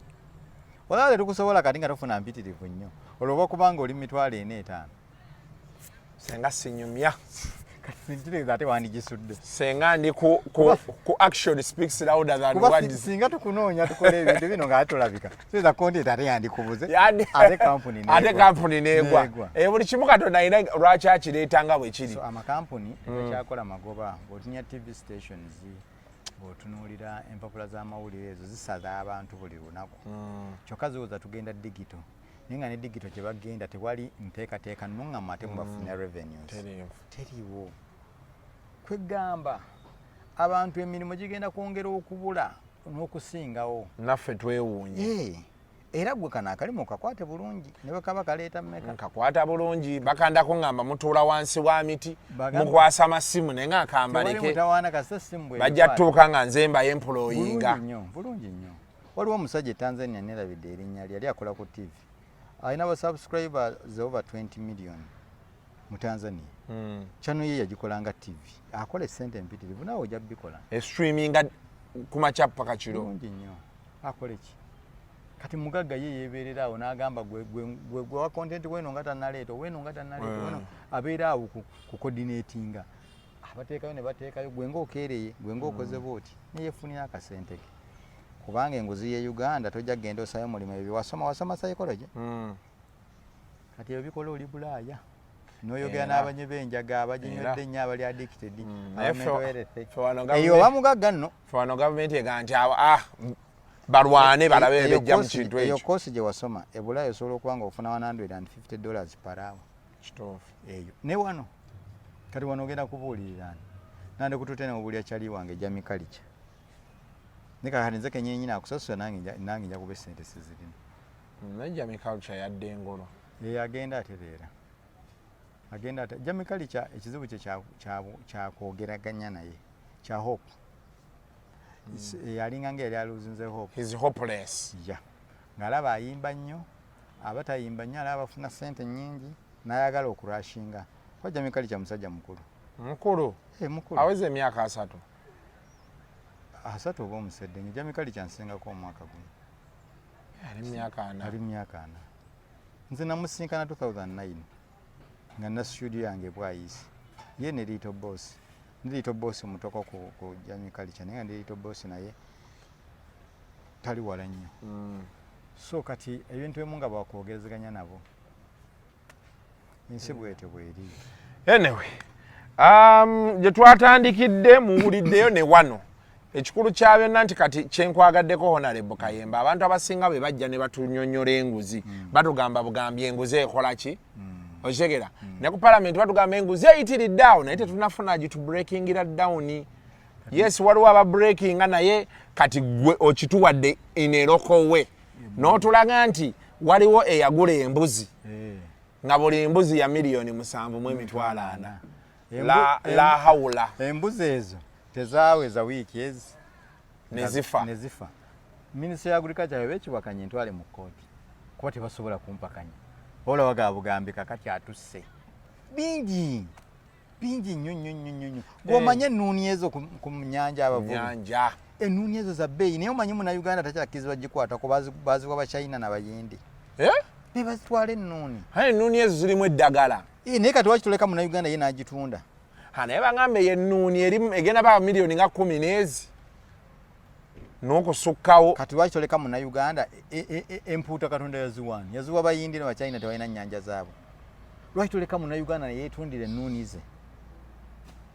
A: olaba tetukusobola kati nga tofuna mpitirivu nnyo, olwo oba kubanga oli 40,000, 50,000.
B: Senga sinyumya.
A: Kati kitegeeza ate wandigisudde.
B: Senga ndi ku action speaks louder than
A: kuba
B: words.
A: Singa tukunoonya tukola ebintu bino nga tulabika, kitegeeza content ate yandikubuze. Ate kampuni
B: ate
A: neegwa.
B: Kampuni neegwa.
A: Neegwa.
B: Eh, buli kimu Katonda alina lwaki akireeta nga bwe kiri.
A: So amakampuni tegakyakola magoba. Bw'otunya TV stations, bw'otunuulira empapula z'amawulire, ezo zisaza abantu buli lunaku. Kyokka ziwoza tugenda digital, naye nga ne digital gye bagenda tewali nteekateeka nuŋŋamu ate mubafuna revenues.
B: Teriiwo.
A: Teriiwo. Kwegamba abantu emirimu gigenda kwongera okubula n'okusingawo.
B: Naffe twewuunye.
A: Eh, era gwe kano akalimu kakwate bulungi ne bwe kaba kaleeta mmeka.
B: Nkakwata bulungi, bakanda kuŋŋamba mutuula wansi wa miti, mukwasa masimu, naye nga
A: Tewali
B: nkambaleke.
A: mutawaana kasita simu bwe
B: Bajja tuuka nga nze mbaye employinga.
A: Bulungi nnyo, bulungi nnyo. Waliwo omusajja e Tanzania, nerabidde erinnya lye, yali akola ku TV, alina ba subscribers over 20 million mu Tanzania. Channel ye yagikola nga TV, akola esente empitirivu, naawe ojja bikola.
B: Estreaminga ku makya paka kiro.
A: Bulungi nnyo. Akole ki kati? Mugagga ye yeebeerera awo n'agamba gwe wa content weno nga tannaleeta, weno nga tannaleeta, weno abeera awo ku coordinatinga abateekayo ne bateekayo, gwe ng'okeereye, gwe ng'okoze bwoti, neyefunira akasente ke. Kubanga enguzi ye Uganda, tojja kugenda osayo mulimu ebyo wasoma, wasoma psychology. Kati ebyo bikola oli Bulaaya n'oyogera n'abanywi b'enjaga abaginywedde ennyo, abali addicted,
B: Naye
A: aba mental health.
B: ffe wano
A: Eyo oba mugagga nno.
B: Ffe wano gavumenti ega nti awo, ah, Balwane balabe bejja mu kintu
A: Eyo
B: ekyo.
A: Course gye wasoma ebulayo osobola okuba nga ofuna $150 per hour.
B: Kituufu.
A: Eyo ne wano kati wano ogenda kubuulirira ani? Nande kutute nemubuulira kyali wange Jamie Culture, ne kakati nze kenyini nyini akusasula, nange nja kuba esente sizirina.
B: Naye Jamie Culture yadde engolo.
A: Ye agenda atereera, agenda ate Jamie Culture ekizibu kye kyakwogeraganya naye kya hope. Yalinga nga yali aluzinze hope.
B: He's hopeless.
A: Ya, ng'alaba ayimba nnyo, aba tayimba nnyo, alaba bafuna sente nnyingi n'ayagala okurashinga, kuba Jamie Culture musajja mukulu.
B: Mukulu.
A: Eh, mukulu.
B: Aweza emyaka 30.
A: 30 oba omusedde nyo. Jamie Culture nsingako omwaka gumu.
B: Ali myaka 40.
A: Ali myaka 40. Nze namusinkana 2009 nga na studio yange Bwayisi, ye ne Little Boss. Ne Little Boss mutoko ku Jamie Culture, naye nga ne Little Boss naye tali wala nnyo. So kati ebintu ebimu nga bwakwogerezeganya nabo, ensi bwetyo bweri.
B: Anyway, gye twatandikidde muwuliddeyo ne wano ekikulu kya byonna nti kati kyenkwagaddeko, Honorable Kayemba, abantu abasinga bwe bajja ne batunyonyola enguzi, batugamba bugambi enguzi ekola ki, okitegera? Ne ku palamenti batugamba enguzi eyitiridde awo, naye tetunafuna gitubreakingira down. Yes, waliwo aba breakinga, naye kati gwe okituwadde in a local way n'otulaga nti waliwo eyagula embuzi nga buli mbuzi ya 7,400,000. La haula.
A: Embuzi ezo tezaweza wiiki ezi.
B: Nezifa.
A: Nezifa. Minisitule ya agriculture bwe bekiwakanya, entwale mu kkooti, kuba tebasobola kumpakanya. Olaba baga bugambi kakati atusse bingi bingi nnyo nnyo nnyo nnyo nnyo. Gw'omanye ennuuni ezo ku nyanja, abavubi,
B: nyanja.
A: Ennuuni ezo za bbeeyi, naye omanyi Munnayuganda takyakkirizibwa gikwatako, baziwa Bachina n'Abayindi.
B: Eh?
A: Be bazitwala ennuuni.
B: Aye ennuuni ezo zirimu eddagala.
A: Eh, naye kati waki toleka Munnayuganda ye n'agitunda?
B: Ha, naye bagambe yennuuni erimu egenda ba miliyoni nga 10 n'ezi n'okusukkawo.
A: Kati lwaki toleka Munnayuganda? Empuuta Katonda yaziwaani? Yaziwa Bayindi n'Abachina, tebalina nnyanja zaabwe. Lwaki toleka Munnayuganda neyeetundira ennuuni ze?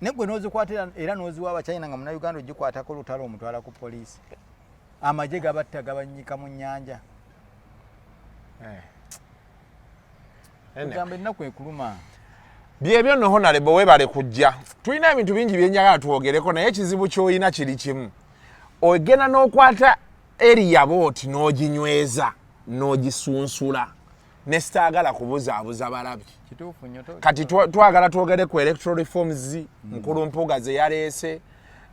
A: Naye gwe n'ozikwata era n'oziwa Abachina, nga Munnayuganda ogikwatako lutalo, omutwala ku poliisi, amagye gabatta, gabanyika mu nnyanja.
B: Anyway.
A: Gamba ennaku ekuluma.
B: Byebyo nno, Honorable, weebale kujja. Tulina ebintu bingi byenjagala twogereko, naye ekizibu ky'olina kiri kimu: ogenda n'okwata eriya booti n'oginyweza n'ogisunsula, ne sitaagala kubuzaabuza balabi.
A: Kituufu nnyo.
B: Kati twagala twogere ku electoral reforms mukulu Mpuuga ze yaleese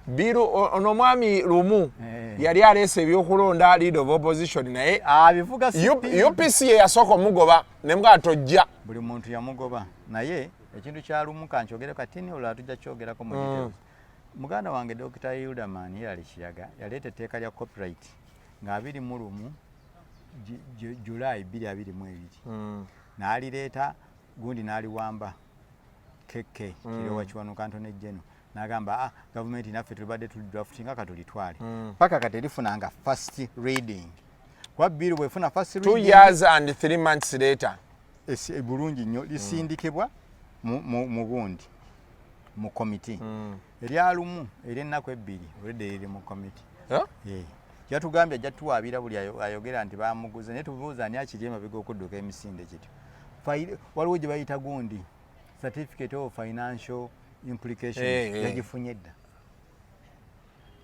B: biru. Ono omwami Lumu yali aleese ebyokulonda leader of opposition, naye
A: abivuga.
B: UPC ye yasooka omugoba nemugaa tojja.
A: Buli muntu yamugoba, naye ekintu kya Lumu kankyogere katini, olulala tujja kyogerako mu details. Muganda wange Dr Hilderman Hilary Kiyaga yaleeta etteeka lya copyright nga 21 July 2022, n'alireeta gundi n'aliwamba keke Kiryowa Kiwanuka Attorney General, n'agamba, ah, gavumenti naffe tubadde tulidraftinga, katulitwale. Paka kati erifunanga first reading, kuba bill bwefuna first
B: Two
A: reading
B: years and 3 months later.
A: Bulungi nnyo, lisindikibwa mu gundi, mu komiti. Eryalumu ery'ennaku 2 olwedde liri mu komiti.
B: Eh?
A: Eh. Yatugambye ajja tuwaabira buli ayogera nti bamuguze, naye tubuuza ani akiri emabega okudduka emisinde kityo. Waliwo gye bayita gundi certificate of financial implications, yagifunye dda.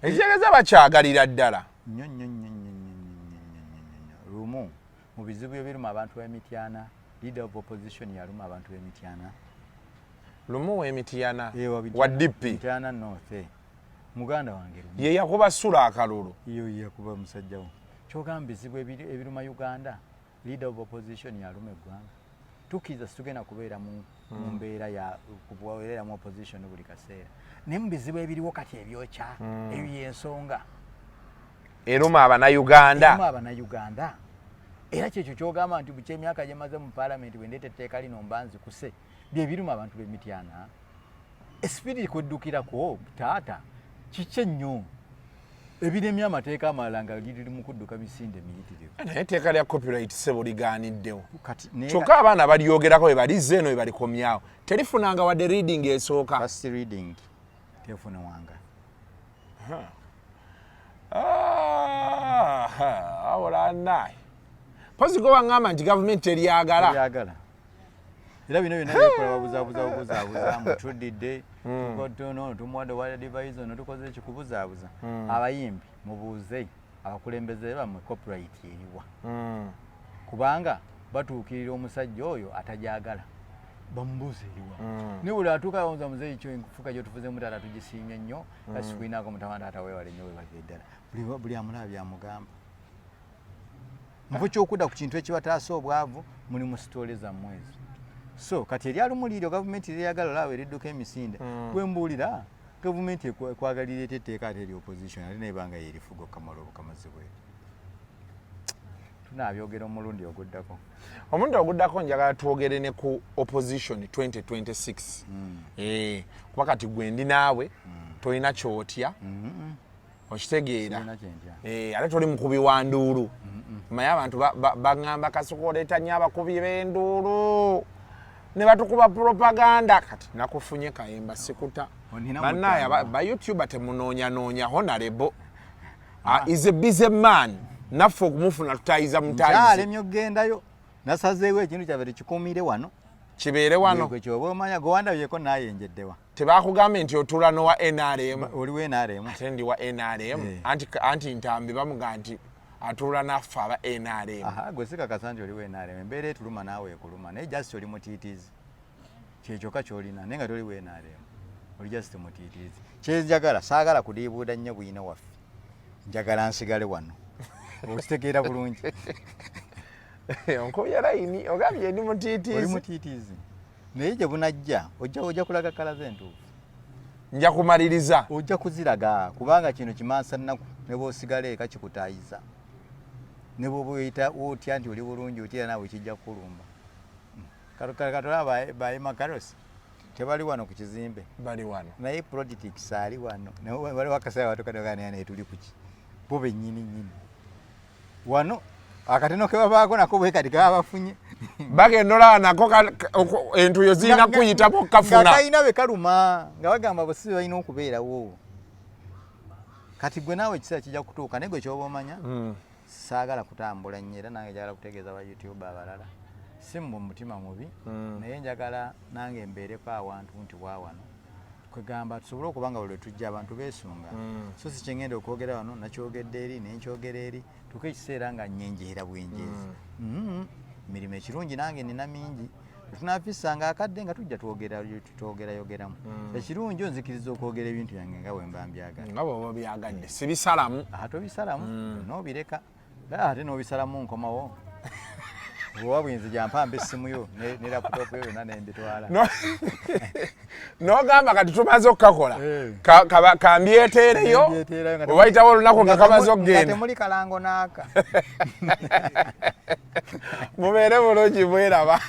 B: Ekitegeeza bakyagalira ddala.
A: Nnyo nnyo nnyo nnyo nnyo nnyo nnyo nnyo nnyo nnyo. Lumu mu bizibu ebiruma abantu b'Emityana, leader of opposition yaluma abantu b'Emityana.
B: Lumu w'Emityana?
A: Eh, wa
B: Wa DP?
A: Mityana North, eh. Muganda wange Lumu.
B: Ye yakuba Sula akalulu?
A: Iyo yakuba musajja wo. Kyogamba bizibu ebiruma Uganda, leader of opposition yaluma eggwanga. Tukkiriza situgenda kubeera mu mbeera ya kubeera mu opposition buli kaseera, naye mu bizibu ebiriwo kati ebyokya, ebyo yensonga
B: eruma Abannayuganda.
A: Eruma Abannayuganda. Era kyekyo kyogamba nti bukya emyaka gyemaze mu paalamenti, bwe ndeeta etteeka lino mba nzikuse bye biruma abantu b'Emityana. Esipidi kweddukirako taata kiki ennyo ebiremye amateeka amalala nga liri mu kudduka misinde miyitirivu?
B: Naye etteeka lya copyright sebo ligaaniddewo.
A: Kati naye
B: Kyokka abaana balyogerako bwe balizza eno, bwe balikomyawo, terifunanga wadde reading esooka.
A: First reading tefunewanga.
B: Ah, awula naye pozi gwe waŋŋamba nti gavumenti teryagala.
A: Teryagala, era bino byonna byekola babuzaabuza bubuzaabuza, mutudidde tukotono tumuwadde wa advisor no tukoze ekikubuzaabuza. Abayimbi, mubuuze abakulembeze bammwe copyright eriwa, kubanga batuukirira omusajja oyo atajagala, bamubuuza eriwa. Naye buli atuuka bamuza, muzeeyi, kyo enfuka gyotufuzemu taata tugisiimye nnyo, kasikulinako mutama taata, weewale nnyo, weebalire ddala. Buli amulaba byamugamba nvo kyokudda ku kintu ekibataasa obwavu, muli mu story zammwe ezo. So kati eryalumuliiryo gavumenti lyeyagala, olaba eridduka emisinde. Bwe mbuulira gavumenti ekwagalira ete etteeka ate eri opposition, ate nebanga yerifuga okukamala obukamazi bwetu. Tunaabyogera omulundi oguddako.
B: Omulundi oguddako njagala twogere ne ku opposition 2026. Eh, kuba kati gwe ndi naawe, tolina kyotya, okitegeera?
A: Sirina kyentya.
B: Eh, ate toli mukubi wa nduulu. Maye abantu baŋŋamba Kasuku oleeta nnyo abakubi b'enduulu ne batukuba propaganda. Kati nakufunye Kayemba, sikuta.
A: Onina
B: Bannaye
A: mutamba.
B: Ba YouTuber temunoonyanoonya honorable. Ah, is a busy man, naffe okumufuna tutayiza mutayizi.
A: Nkyalemye okugendayo, nasazeewo ekintu kyaffe tukikumire wano.
B: Kibeere wano.
A: Gwe kyoba omanya gwe wandabyeko naayenjeddewa.
B: Tebakugambe nti otuula nowa NRM?
A: Oliwo NRM.
B: Ate ndi wa NRM.
A: Eh.
B: Anti Ntambi bamuga nti atuula naffe aba NRM.
A: Aha, gwe sikakasa nti oliwo NRM. Embeera etuluma naawe ekuluma, naye just oli mutiitiizi, kyekyokka kyolina, naye nga toliwo NRM, oli just mutiitiizi. Kyenjagala, saagala kudiibuuda nnyo bwino waffe, njagala nsigale wano, okitegeera bulungi.
B: Onkubye layini, ogambye ndi
A: Oli
B: mutiitiizi.
A: Mutiitiizi, naye gye bunajja ojja kulaga color z'entuufu.
B: Nja kumaliriza.
A: Ojja kuziraga, kubanga kino kimansa nnaku, ne bw'osigala eka kikutaayiza, ne bw'oba oyita otya nti oli bulungi otya, naawe kijja kukulumba. Katolaba ba Karos tebali wano ku kizimbe?
B: Bali wano.
A: Naye politics ali wano. Naye waliwo akaseera watuka naye tuli kuki, bo bennyini nnyini wano akatono ke babaako nako bwe kati kaba bafunye.
B: Bagenda olaba nako entuyo zirina kuyitako
A: Nga
B: kafuna.
A: kalina be kaluma nga bagamba bosibe balina okubeerawo. Kati gwe naawe ekiseera kijja kutuuka, naye gwe kyoba omanya, saagala kutambula nnyo, era nange njagala kutegeeza ba YouTube abalala, si mu mutima mubi, naye njagala nange mbeereko awantu nti wawano kwegamba tusobole okuba nga buli lwe tujja abantu beesunga. So si kyengenda okwogera wano nakyogedde eri nenkyogera eri, tuka ekiseera nga nyenjeera bwenjeezi. Emirimu ekirungi nange nina mingi, tunafisanga akadde nga tujja twogera twogerayogeramu. Ekirungi onzikiriza okwogera ebintu byange nga bwe mba mbyagala.
B: Nga bwoba byagadde, sibisalamu.
A: Ate obisalamu n'obireka, ate n'obisalamu nkomawo bwoba buyinzi gyampamba essimu yo ne laptop yo yonna nembitwala.
B: N'ogamba kati tumaze okukakola.
A: Eh.
B: Kambyeteereyo.
A: Nembyeteerayo nga
B: Obayitawo olunaku nga kamaze
A: nga
B: okugenda.
A: Temuli kalango naaka.
B: Mubeere bulungi, bweraba.